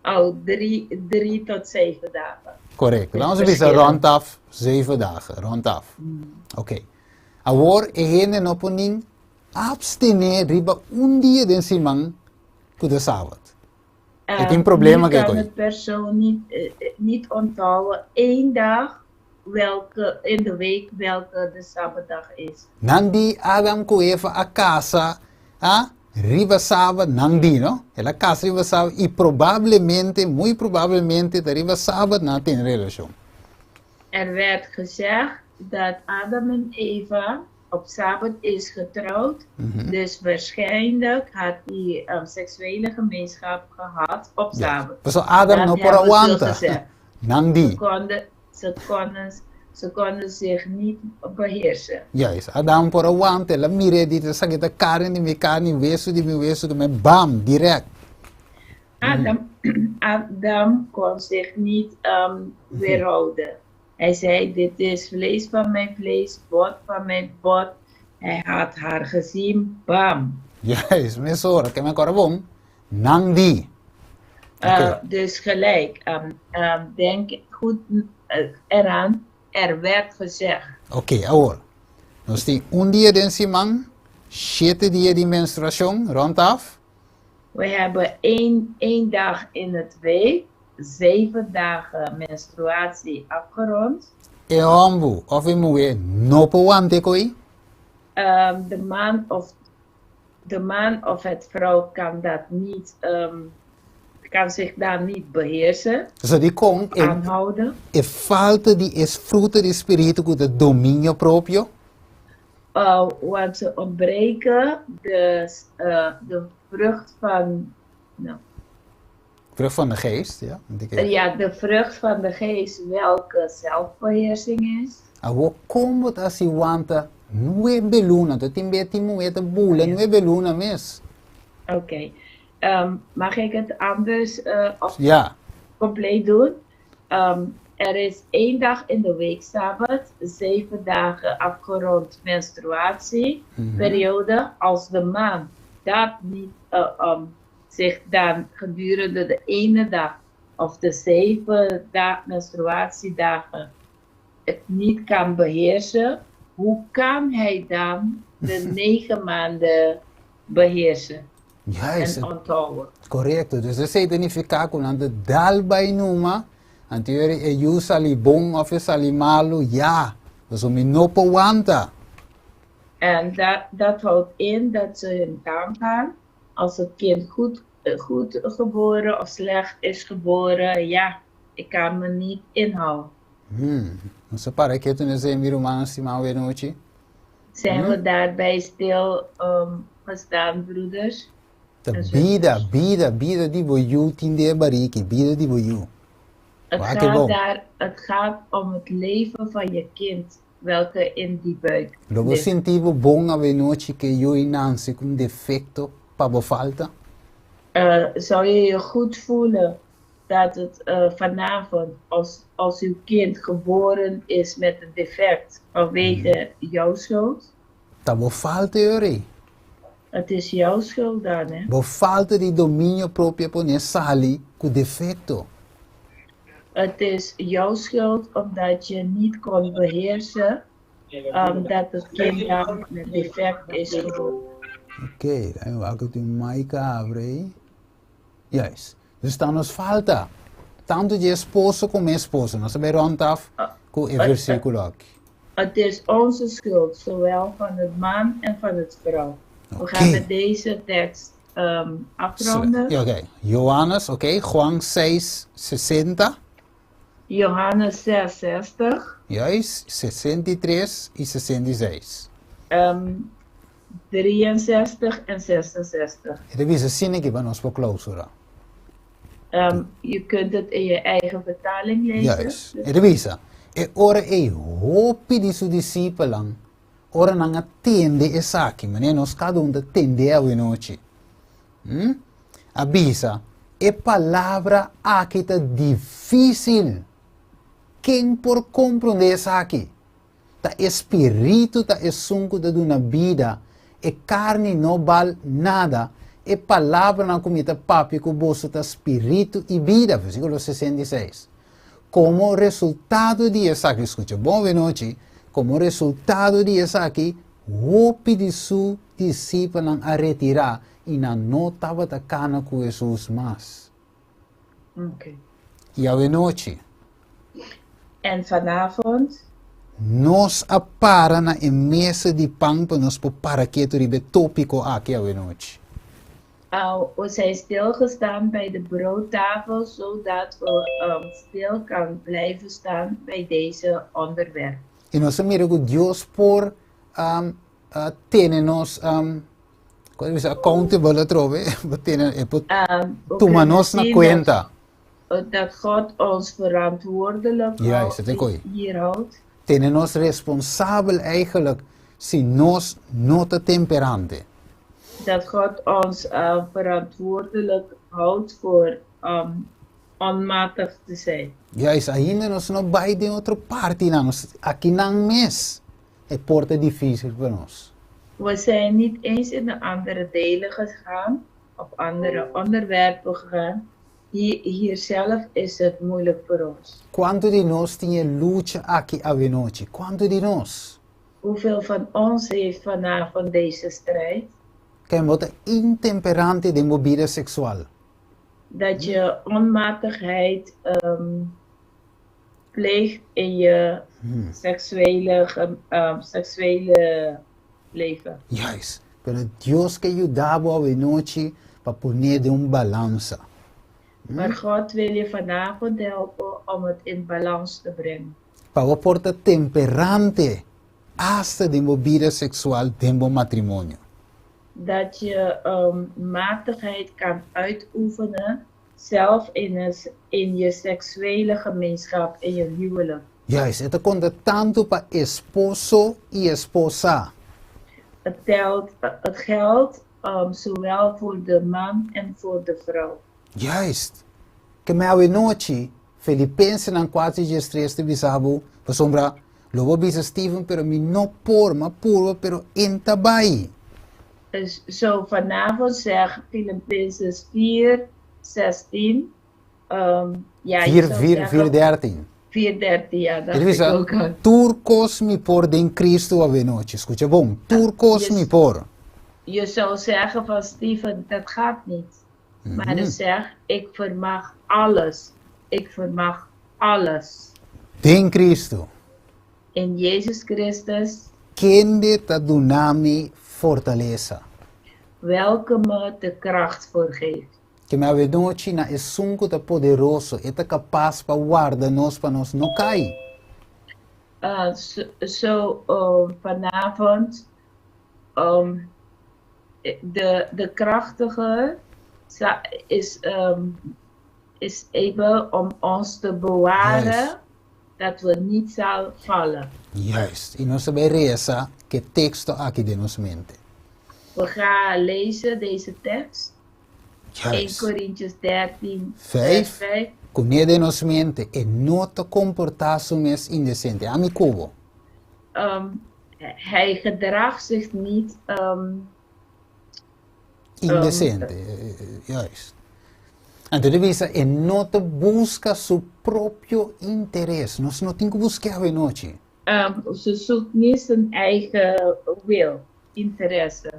Oh, 3 tot 7 dagen. Korekto. Laga nos bisa rondaf 7 dagen, rondaf. Oké. Awor e hende no por abstené riba un dia den siman ku ta sabat. E tin problema Nu ku kan koi. het persoon niet onthouden één dag welke in de week welke de Sabbatdag is. Nan di Adam ku Eva a kasa, ah, riba sabat nan di, no? El a kasa riba sabat i probablemente, muy probablemente, ta riba sabat nan a tin relashon. Er werd gezegd dat Adam en Eva op Sabbat is getrouwd. Dus waarschijnlijk had hij seksuele gemeenschap gehad op Sabbat. Paso Adam Dat no por hebben ze aguanta. gezegd. Nan di. Ze konden zich niet beheersen. Juist, Adam por aguanta, el a mira di esaki ta karni di mi karni, wesu di mi wesu, mi bam, direct. Adam kon zich niet weerhouden. Hij zei: "Dit is vlees van mijn vlees, bot van mijn bot." Hij had haar gezien, bam. Juist, mesora, ke men kora bon. Nan di. Oké. Dus gelijk, denk goed eraan, er werd gezegd. Oké, awor. Nos tin un dia den siman, 7 dia di menstruashon, rondaf. We hebben één dag in het week, 7 dagen menstruatie afgerond. E hòmber, òf e muhé, no por wanta koi. De man of het vrouw kan dat niet, kan zich daar niet beheersen, So di kon, e, aanhouden. E falta di e fruta di spiritu ku ta dominio propio. Want ze ontbreken de vrucht van, nou, Vrucht van de geest, ja. Ja, de vrucht van de geest, welke zelfbeheersing is. Awor kon bo ta hasi wanta 9 luna, tu tin be tin muhé ta bula 9 luna mes. Oké. Mag ik het anders of Ja. compleet doen? Er is één dag in de week Sabbat, 7 dagen afgerond menstruatieperiode. Als de man dat niet zich dan gedurende de ene dag of de 7 menstruatiedagen het niet kan beheersen, hoe kan hij dan de 9 maanden beheersen en onthouden? Korekto. Dus esei ta nifiká ku nan ta dal bai numa, anto e yu sali bon òf e sali malu, ya, pasobra mi no por wanta. En dat, dat houdt in dat ze hun gang gaan. Als het kind goed, goed geboren of slecht is geboren, ja, ik kan me niet inhouden. Nos a para ketu na esei, mi rumannan stimá, awe nochi. Zijn we daarbij stil gestaan, broeders Ta en bida, zusters? bida, bida di bo yu tin den e bariki, bida di bo yu. Het Wak e gaat bon. daar, het gaat om het leven van je kind, welke in die buik Lo bo ligt. sinti bo bon awe nochi ku e yu ei nanse ku un defekto pa bo falta? Zou je je goed voelen dat het vanavond, als, als uw kind geboren is met een defect vanwege jouw schuld? Ta bo falta e ora ei. Het is jouw schuld dan, hè? Bo falta di dominio propio a pone sali ku defekto. Het is jouw schuld omdat je niet kon beheersen dat het kind dan met defect is geboren. Oké, dan wak ku tin mic a abri ei. Juist. Dus ta nos falta. Tantu dje esposo komo esposa. Nos ta bai rònt af ku e versíkulo aki. Het is onze schuld, zowel van het man en van het vrouw. We Oké. gaan met deze tekst afronden. Ja, oké. Johannes, oké. Juan 6, 60. Johannes 6, 60. Juist, 63 i 66. 63 en 66. E ta bisa asina aki pa nos por clausura. Je kunt het in je eigen vertaling lezen. Juist. E ta bisa, E ora ei hopi di su disipelnan, ora nan a tende esaki, manera nos kada un ta tende awenochi, hm, a bisa, E palabra aki ta difísil. Ken por komprondé esaki? Ta e spiritu ta esun ku ta duna bida, e karni no bal nada. E palabranan ku mi ta papia ku boso ta spiritu i bida, versíkulo 66. Komo resultado di esaki, skucha bon awenochi, komo resultado di esaki, hopi di su disipelnan a retirá i nan no tabata kana ku Hesus mas. I awenochi. En vanavond. Nos a para na e mesa di pan pa nos por para ketu riba e tópiko aki awenochi. We zijn stilgestaan bij de broodtafel zodat we stil kan blijven staan bij deze onderwerp. I nos a mira ku Dios por tene nos Kon e bisa accountable atrobe? Bo tene, e por We tuma kunnen nos na zien kuenta. dat, dat God ons verantwoordelijk Juist, dat ik ook. hier houdt. Tene nos responsabel eigenlijk si nos no ta temperante. Dat God ons verantwoordelijk houdt voor onmatig te zijn. Juist, ainda nos no bai den otro partinan, nos akinan mes e por ta difícil pa nos. We zijn niet eens in de andere delen gegaan, of andere onderwerpen gegaan. Hier, hier zelf is het moeilijk voor ons. Kuantu di nos tin e lucha aki awenochi? Kuantu di nos? Hoeveel van ons heeft vanavond deze strijd? Ken bo ta intemperante den bo bida seksual? Dat je onmatigheid pleegt in je seksuele leven. Juist. Pero Dios ke yuda bo awenochi pa pon'é den un balansa. Maar God wil je vanavond helpen om het in balans te brengen. Pa bo por ta temperante asta den bo bida seksual den bo matrimonio. Dat je matigheid kan uitoefenen, zelf in, in je seksuele gemeenschap, in je huwelijk. Juist, e ta konta tantu pa esposo i esposa. Het telt, het geldt zowel voor de man en voor de vrouw. Juist. Ke me awenochi, Filipensenan kuater i diestres ta bisa bo, pasobra lo bo bisa Steven, pero mi no por, m'a purba, pero en ta bai. Dus zo vanavond zegt Filippenzen 4, 16. Ja, je 4, zou 4, zeggen 4, 13. 4, 13, ja, dat E ik bisa, ook al. Tur kos mi por den Cristo awenochi. Skucha bon, tur kos mi por. Je zou zeggen van Steven, dat gaat niet. Maar hij zegt, ik vermag alles. Ik vermag alles. Den Cristo. In Jezus Christus, Kende ta duna mi fortalesa. Welke me de kracht voor geeft. Ke men awenochi na esun ku ta poderoso, e ta kapas pa warda nos pa nos no kai. Zo, vanavond, de krachtige is able om ons te bewaren dat we niet zal vallen. Juist. I nos ta bai resa ku e teksto aki den nos mente. We gaan lezen deze tekst. 1 Corinthians 13, 5. vers 5. Kuné den nos mente e no ta komportá su mes indesente. Ami ku bo. Hij gedraagt zich niet Indesente. Juist. Anto e ta bisa e no ta buska su propio interes. Nos no tin ku buska anochi. Ze zoekt niet zijn eigen wil, interesse.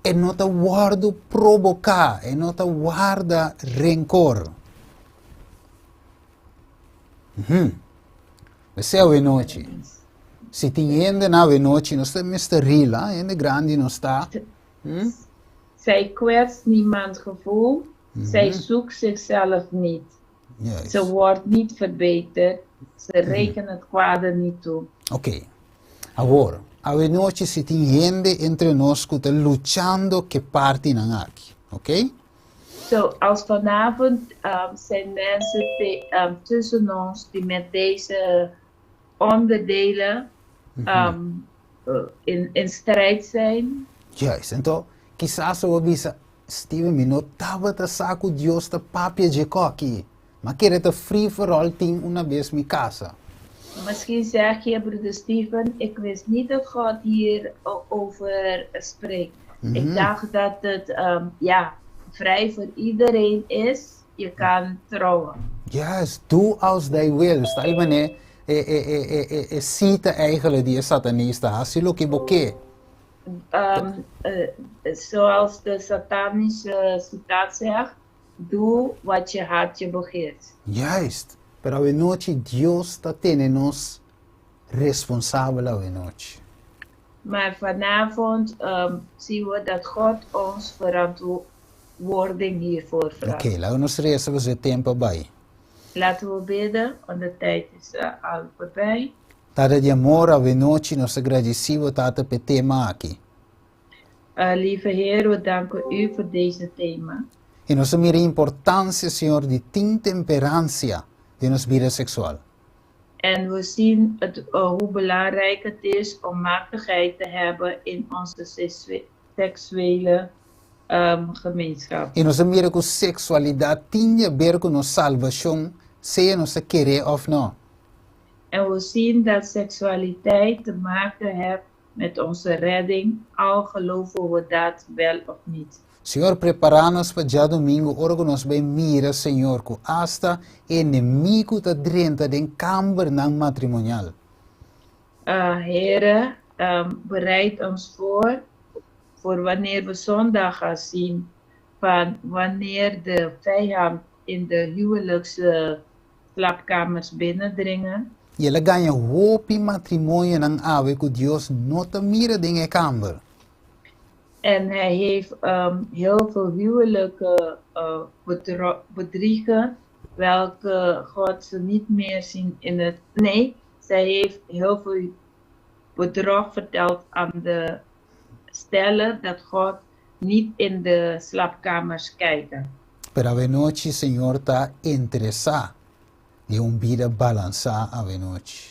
E no ta wòrdu provoká, e no ta warda renkor. Esei anochi. Si tin hende na anochi, nos ta Mr. Rila, hende grandi no ta. Zij kwetst niemands gevoel. Zij zoekt zichzelf niet. Ze wordt niet verbeterd. Ze rekent het kwade niet toe. Ok. Awor, anochi si tin hende entre nos ku ta luchando ku e partinan aki, ok? Zo, als vanavond zijn mensen tussen ons die met deze onderdelen in strijd zijn. Juist. Anto, kisas bo bisa, Steven, mi no tabata sa ku Dios ta papia di e kos aki. M'a kere ta free for all tin unabes mi kasa. Misschien zeg je, broeder Steven, ik wist niet dat God hier over spreekt. Ik dacht dat het ja, vrij voor iedereen is. Je kan trouwen. Juist, doe als gij wil. Sta e e e e e e sita eigenlijk di satanista, hasi loke bo ke. Zoals de satanische citaat zegt, doe wat je hartje begeert. Juist. Pero anochi Dios ta tene nos responsabel anochi. Maar vanavond zien we dat God ons verantwoording hiervoor vraagt. Ok, laga nos resa pasobra tempu a bai. Laten we bidden, want de tijd is al voorbij. Tata di amor, anochi nos ta gradisí Bo, Tata, pa e tema aki. Lieve Heer, we danken u voor deze thema. I nos ta mira e importansia, Señor, di tin temperansia den nos bida seksual. En we zien hoe belangrijk het is om matigheid te hebben in onze seksuele gemeenschap. I nos ta mira ku seksualidat tin di haber ku nos salbashon, sea nos kere òf no. En we zien dat seksualiteit te maken heeft met onze redding, al geloven we dat wel of niet. Señor, prepará nos pa djadumingu, ora ku nos bai mira, Señor, ku asta enemigu ta drenta den kambernan matrimonial. Here, bereid ons voor wanneer we zondag gaan zien van wanneer de vijand in de huwelijkse slaapkamers binnendringen. I el a gaña hopi matrimonionan awe ku Dios no ta mira den e kamber. En hij heeft heel veel huwelijken bedriegen, welke God ze niet meer zien in het. Nee, zij heeft heel veel bedrog verteld aan de stellen dat God niet in de slaapkamers kijken. Pero anochi, Señor, ta interesá den un bida balansá anochi.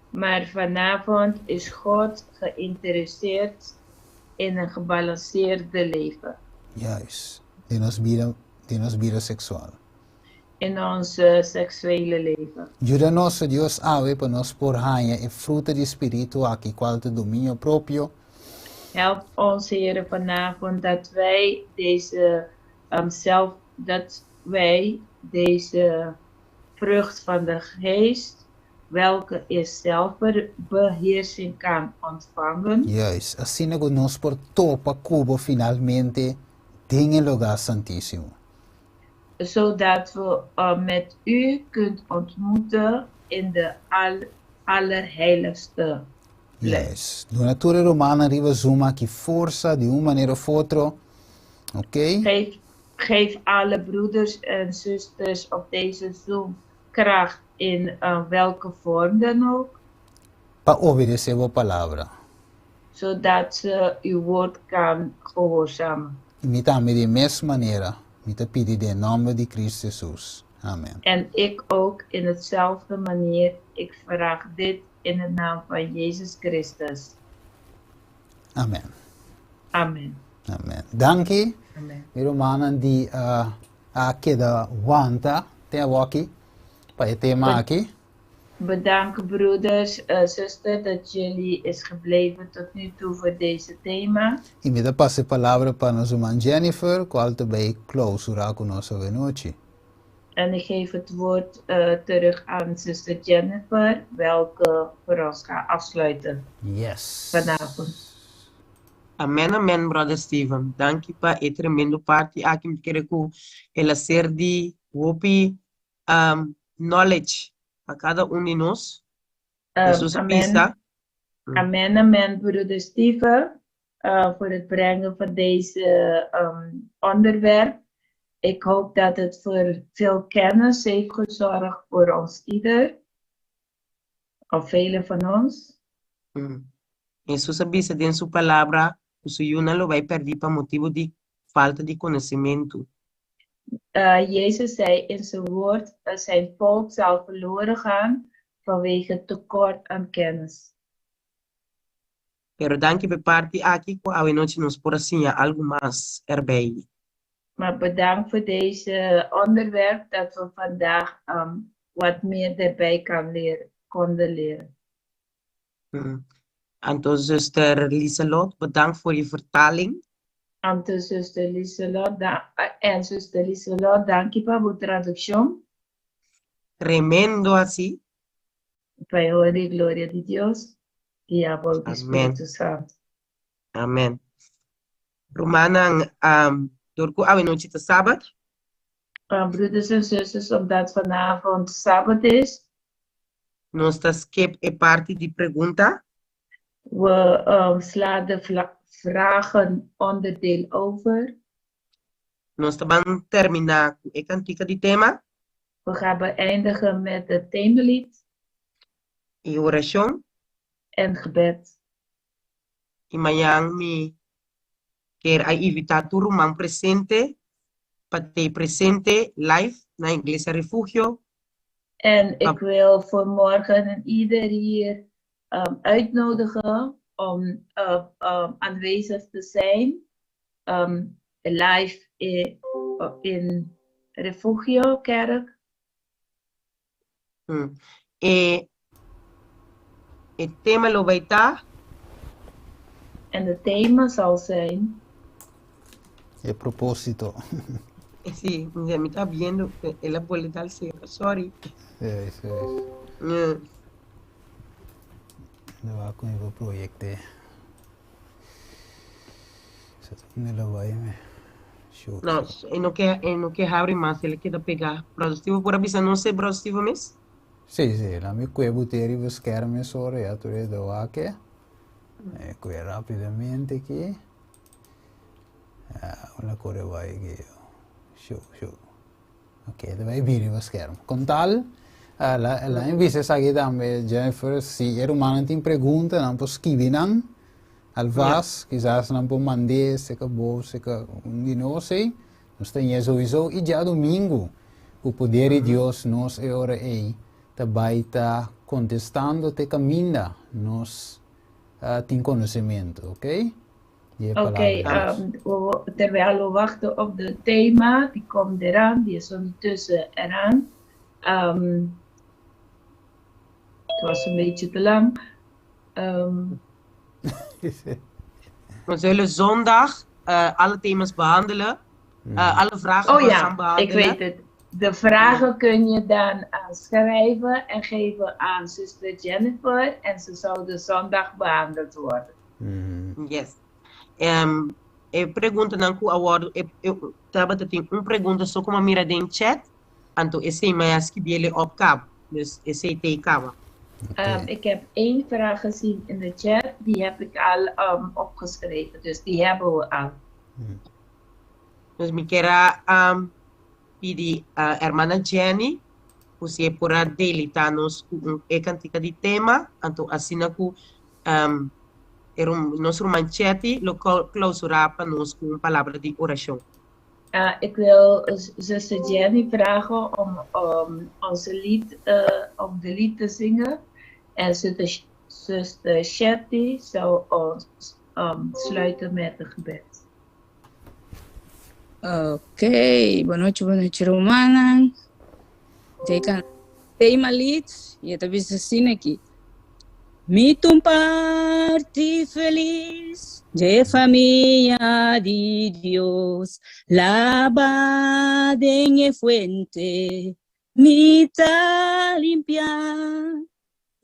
Maar vanavond is God geïnteresseerd in een gebalanceerde leven. Juist. Den nos bida seksual. In ons seksuele leven. Yuda nos, Dios, awe pa nos por haña e fruta di spiritu aki, kual ta dominio propio. Help ons, Heer, vanavond dat wij deze zelf, dat wij deze vrucht van de geest, welke is zelfbeheersing, kan ontvangen. Juist, asina ku nos por topa ku bo finalmente den e lugá santísimo. Zodat we met u kunt ontmoeten in de allerheiligste plek. Juist. Duna tur e rumannan riba Zoom aki forsa di un manera of otro. Ok? Geef, geef alle broeders en zusters op deze Zoom kracht in welke vorm dan ook. Pa obedesé bo palabra. Zodat ze uw woord kan gehoorzamen. I mi tambe di e mes manera, mi ta pidi den e nòmber di Cristo Jesus. Amen. En ik ook in hetzelfde manier, ik vraag dit in de naam van Jezus Christus. Amen. Amen. Amen. Danki, Amen. mi rumannan di a keda wanta te awoki pa e tema aki. Bedankt broeders, zuster, dat jullie is gebleven tot nu toe voor deze thema. I mi ta pasa e palabra pa nos ruman Jennifer, cual ta bay clausura cu nos awenochi. En ik geef het woord terug aan zuster Jennifer, welke voor ons gaat afsluiten vanavond. Amen amen brother Steven danki pa e tremendo parti aki mi ta kere ku el a ser di hopi knowledge pa kada un di nos. Jesus a Amen. bisa. Amen amen broeder Steven voor het brengen van deze onderwerp. Ik hoop dat het voor veel kennis heeft gezorgd voor ons ieder. Of velen van ons. Jesus a bisa den su palabra ku su yunan lo bai pèrdí pa motibu di falta di konosementu. Jezus zei in zijn woord, zijn volk zal verloren gaan vanwege tekort aan kennis. Pero danki pa e parti aki ku awenochi nos por a siña algu mas erbei. Maar bedankt voor deze onderwerp dat we vandaag wat meer erbij kan leren, konden leren. Anto zuster Lieselot, bedankt voor je vertaling. Anto zuster Lieselot, da, en zuster Lieselot, danki pa bo tradukshon. Tremendo asi. Pa e honra i gloria di Dios, Diabel i Spiritu Santu. Amen. Rumannan, dor ku awenochi ta Sabat. Broeders en zusters, omdat vanavond Sabbat is. Nos ta skip e parti di pregunta. We slaan de vragen onderdeel over. Nos ta ban terminá ku e kantika di tema. We gaan beëindigen met het themalied. I orashon. En gebed. I mañan mi kier a invitá tur ruman presente pa t'ei presente live na Iglesia Refugio. En ik wil voor morgen en ieder hier uitnodigen om aanwezig te zijn live in Refugio Kerk. E e tema lo bai ta. En het thema zal zijn. E propósito. Sí, mi ta viendo, el a bolbe dal cera, sorry. Sí, sí. De wak con e proyecte. Zet un lo bai me. Shoot. No, e no ke, e no ke habri mas, el keda pegá. Brother Steven por a bisa nos e Brother Steven mes? Sí, sí, la mi kue buteri bescherm mesora, ya tur e de wak. E kue rapidamente aki. Ah, una kore bai aki. Show, show. Ok, ta bai biri bescherm. Con tal, la, la mi bisa esaki tambe, Jennifer, si e rumannan tin pregunta, nan por skibi nan. Alvast, kisas nan por mand'é, seka bo, seka un di nos ei. Nos ta ñe souiso. I djadumingu, ku poder di Dios, nos e ora ei ta bai ta kontestando te kaminda nos tin konosementu, ok? Di e Oké, palabra di Dios. Terwijl we wachten op het thema, die komt eraan, die is ondertussen eraan. Het was een beetje te lang. We zullen zondag alle thema's behandelen. Alle vragen Oh gaan ja, behandelen. ik weet het. De vragen kun je dan schrijven en geven aan zuster Jennifer. En ze zouden zondag behandeld worden. Yes. E preguntanan ku a wòrdu, e, e, tabata tin un pregunta so ku mi a mira den chat, anto esei mi a skibiele op kaba. Dus esei t'ei kaba. Ik heb één vraag gezien in de chat, die heb ik al opgeschreven, dus die hebben we al. Dus mi kier a pidi hermana Jenny, ku si e por a deleitá nos ku un e kantika di tema, anto asina ku e rum, nos ruman Chetty lo klausurá pa nos ku un palabra di orashon. Ik wil zuster Jenny vragen om onze lied, om de lied te zingen. En zuster Chetty zou ons sluiten met een gebed. Oké, bon nochi, bon nochi, rumannan. Teka, tema lied, i ta bisa asina aki. Mi ta un parti felis di famia di Dios, laba den e fuente, mi ta limpia.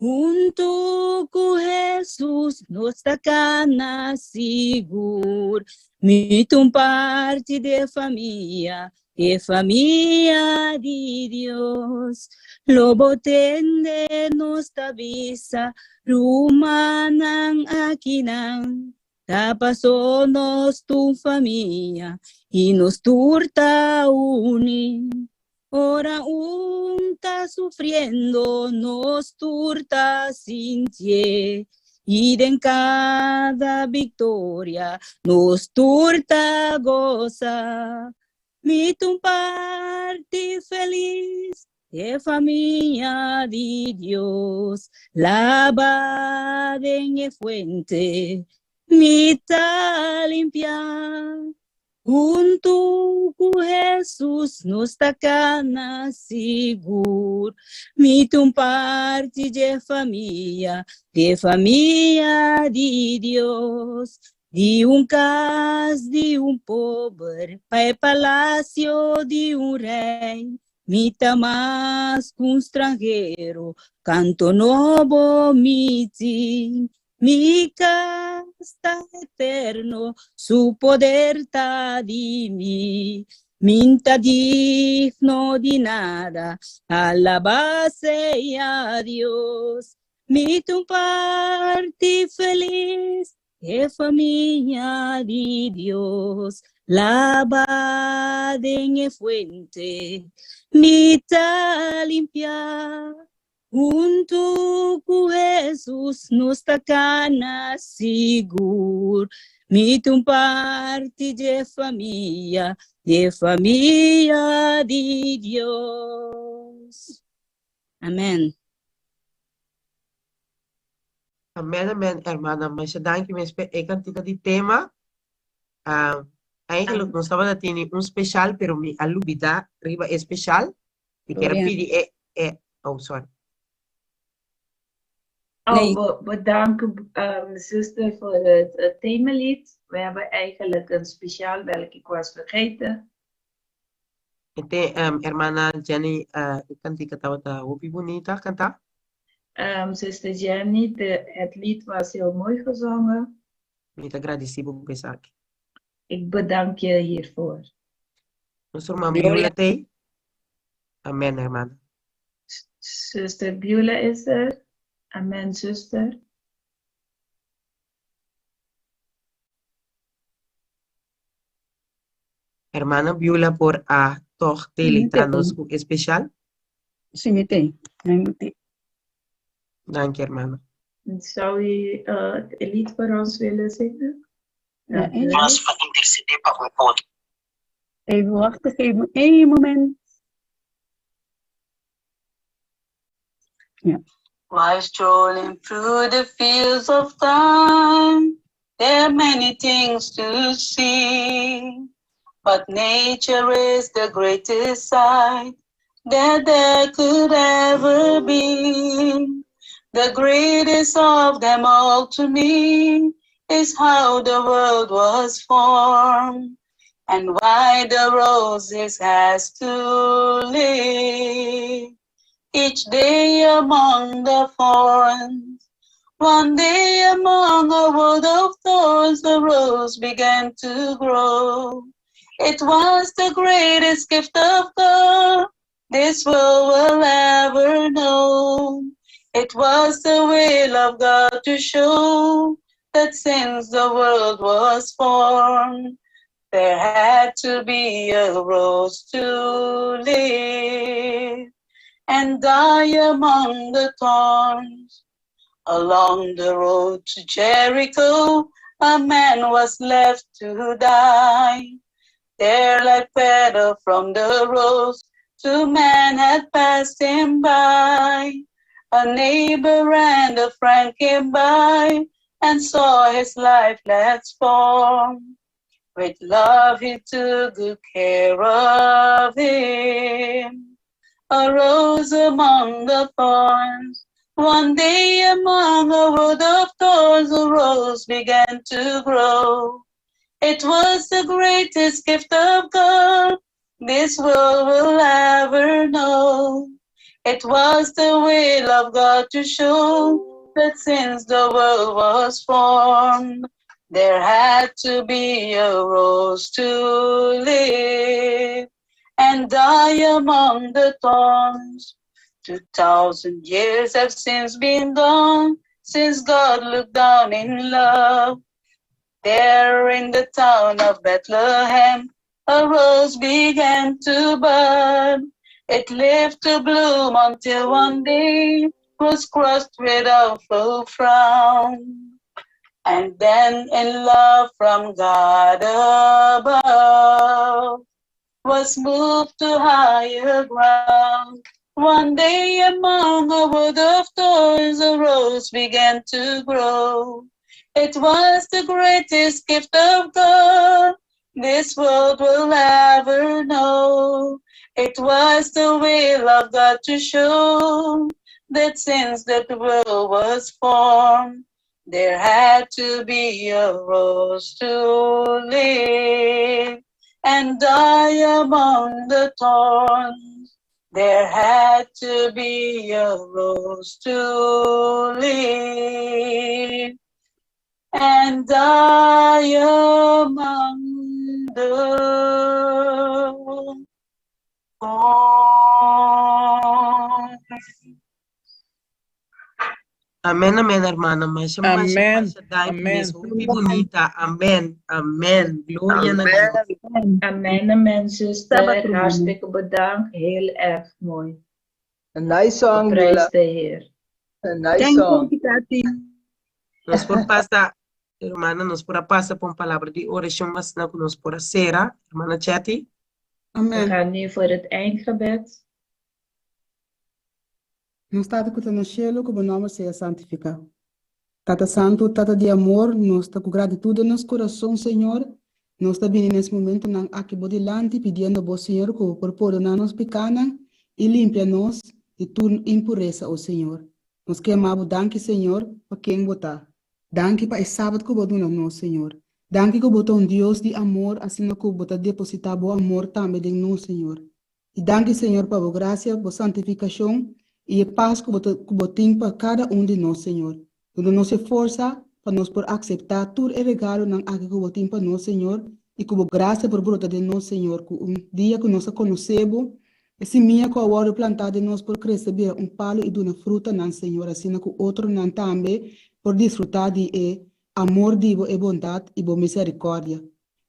Huntu ku Jesus nos ta kana sigur. Mi ta un parti di famia, di famia di Dios. Lo bo tende nos ta bisa, rumannan akinan. Ta paso nos ta un famia, i nos tur ta uni. Ora un ta sufriendo, nos tur ta sinti. I den kada viktoria, nos tur ta gosa. Mi ta un parti felis, di famia di Dios. Laba den e fuente, mi ta limpia. Huntu ku Jesus nos ta kana sigur. Mi ta un parti di famia, di famia di Dios. Di un kas di un pober, pa palasio di un rei. Mi ta mas ku un stranhero, kanto nobo mi tin. Mi kas ta eterno, su poder ta di mi. Mi n'ta digno di nada, alabá sea Dios. Mi ta un parti felis, di famia di Dios. Laba den e fuente, mi ta limpia. Huntu ku Jesus nos ta kana sigur. Mi ta un parti di famia, di famia di Dios. Amèn. Amèn, amèn, hermana. Masha danki mes pa e kantika di tema. Eigenlijk nos tabata tene un special, pero mi a lubidá riba e special. Mi kier Gloria. pidi e, e, oh, sorry. Oh, Nee. we bedanken zuster voor het themalied. We hebben eigenlijk een speciaal welke ik was vergeten. Ente, hermana Jenny, e kantika tabata hopi bunita kantá. Zuster Jenny, het lied was heel mooi gezongen. Mi ta gradisí bo pa esaki. Ik bedank je hiervoor. Nos ruman Gloria. Beulah t'ei. Amèn, hermana. Zuster Beulah is er. Amen, zuster. Hermana Beulah por a toch deleitá nos ku e special. Sí, mi t'ei. Mi t'ei. Danki, hermana. Zou u het lied voor ons willen zingen? Ja, Dank u één. wel. Even wachten, geef me één moment. Ja. While strolling through the fields of time, there are many things to see, but nature is the greatest sight that there could ever be. The greatest of them all to me is how the world was formed and why the roses has to live each day among the thorns. One day among a world of thorns, the rose began to grow. It was the greatest gift of God this world will ever know. It was the will of God to show that since the world was formed, there had to be a rose to live and die among the thorns. Along the road to Jericho, a man was left to die. There, like petal from the rose, two men had passed him by. A neighbor and a friend came by and saw his lifeless form. With love he took good care of him. A rose among the thorns. One day among a world of thorns, a rose began to grow. It was the greatest gift of God this world will ever know. It was the will of God to show that since the world was formed, there had to be a rose to live and die among the thorns. 2,000 years have since been gone, since God looked down in love. There in the town of Bethlehem, a rose began to bud. It lived to bloom until one day was crushed with a full frown. And then in love from God above was moved to higher ground. One day among a wood of thorns a rose began to grow. It was the greatest gift of God this world will ever know. It was the will of God to show that since that world was formed, there had to be a rose to live and die among the thorns. There had to be a rose to live and die among the thorns. Amen, amen, hermana. Masha, masha, Amen. masha, danki Amen. mes. Hopi bunita. Amen, amen. Gloria na Dios. Amen, amen, zuster. Sabbat, Romana. Hartstikke bedankt. Heel erg mooi. A nice song, Prijs Bella. de Heer. A nice Thank song. you, Tati. Nos por pasa, hermana, nos por pasa pa un palabra di orashon, mas na nos por sera, hermana Chetty. We Amen. gaan nu voor het eindgebed. Nos Tata ku ta na shelu, ku bo nòmber sea santifiká. Tata Santu, Tata di amor, nos ta ku gratitut den nos kurason, Señor. Nos ta bini na e momentonan aki bo dilanti, pidiendo bo, Señor, ku bo por pordoná nos pikánan i limpia nos di tur impuresa, o Señor. Nos ke yama bo danki, Señor, pa ken bo ta. Danki pa e sabat ku bo a duna nos, Señor. Danki ku bo ta un Dios di amor, asina ku bo ta depositá bo amor tambe den nos, Señor. I danki, Señor, pa bo grasia, bo santifikashon i e pas ku bo ta, ku bo tin pa kada un di nos, Señor. Duna nos e forsa pa nos por aseptá tur e regalonan aki ku bo tin pa nos, Señor, i ku bo grasia por brota den nos, Señor, ku un dia ku nos a konosé bo, e simia ku a wòrdu plantá den nos por krese bira un palu i duna frutanan, Señor, asina ku otronan tambe por disfrutá di e amor di bo, e bondat i bo miserikòrdia.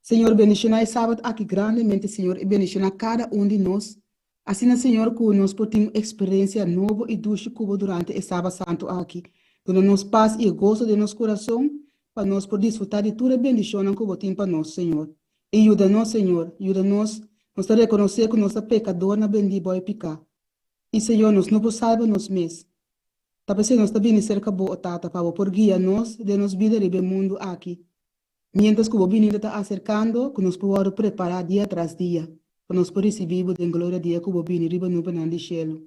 Señor, bendishoná e sabat aki grandemente, Señor, i bendishoná kada un di nos. Asina, Señor, ku nos por tin eksperensia nobo i dushi ku bo durante e sabat santu aki. Duna nos pas i goso den nos kurason, pa nos por disfrutá di tur e bendishonnan ku bo tin pa nos, Señor. I yuda nos, Señor, yuda nos, nos ta rekonosé ku nos ta pekadornan bendí bou piká. I, Señor, nos no por salba nos mes. Ta p'esei nos ta bini serka bo, o Tata, pa bo por guia nos den nos bida riba e mundu aki. Mientras ku bo binida ta aserkando, ku nos por wòrdu prepará dia tras dia, pa nos por risibí bo den gloria dia ku bo bini riba nubenan di shelu.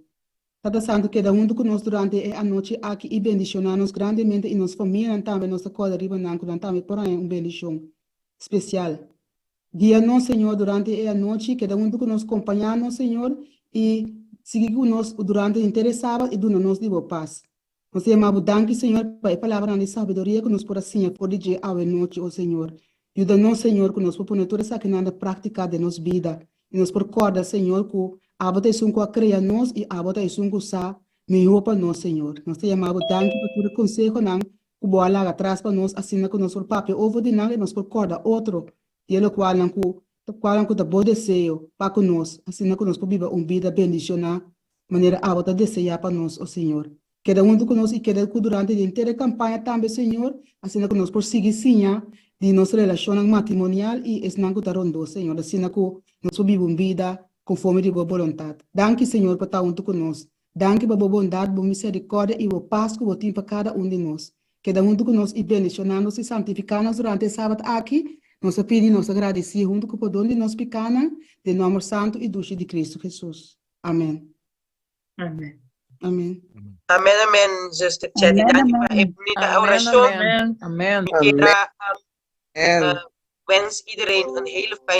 Tata Santu, keda huntu ku nos durante e anochi aki i bendishoná nos grandemente i nos famianan tambe. Nos ta kòrda riba nan ku nan tambe por haña un bendishon spesial. Guia nos, Señor, durante e anochi, keda huntu ku nos, kompañá nos, Señor, i sigui ku nos durante henter e sabat i duna nos di bo pas. Nos ta yama bo danki, Señor, pa e palabranan di sabiduria ku nos por a siña for di dje awe nochi, o Señor. Yuda nos, Señor, ku nos por pone tur esakinan na práktika den nos bida, i nos por kòrda, Señor, ku abo ta esun ku a krea nos i abo ta esun ku sa mihó pa nos, Señor. Nos ta yama bo danki pa tur e konsehonan ku bo a laga atras pa nos, asina ku nos por papia over di nan i nos por kòrda otro di e lokualnan ku kualnan ku ta bo deseo pa ku nos, asina ku nos por biba un bida bendishoná manera abo ta deseá pa nos, o Señor. Keda huntu ku nos i keda ku durante di henter e kampaña tambe, Señor, asina ku nos por sigui siña di nos relashonnan matrimonial i esnan ku ta rondó, Señor, asina ku nos por biba un bida konforme di bo boluntat. Danki, Señor, pa ta huntu ku nos. Danki pa bo bondat, bo miserikòrdia i bo pas ku bo tin pa kada un di nos. Keda huntu ku nos i bendishoná nos i santifiká nos durante e sabat aki. Nos ta pidi i nos ta gradisí huntu ku pordon di nos pikánan, den nòmber santu i dushi di Kristu Hesus. Amèn. Amèn. Amèn. Amèn, amèn, zuster Chetty. Amèn, Danki pa e amèn. bunita Amen, orashon. amen. Amen. Mi kier a Amen. wens iedereen een hele fijne.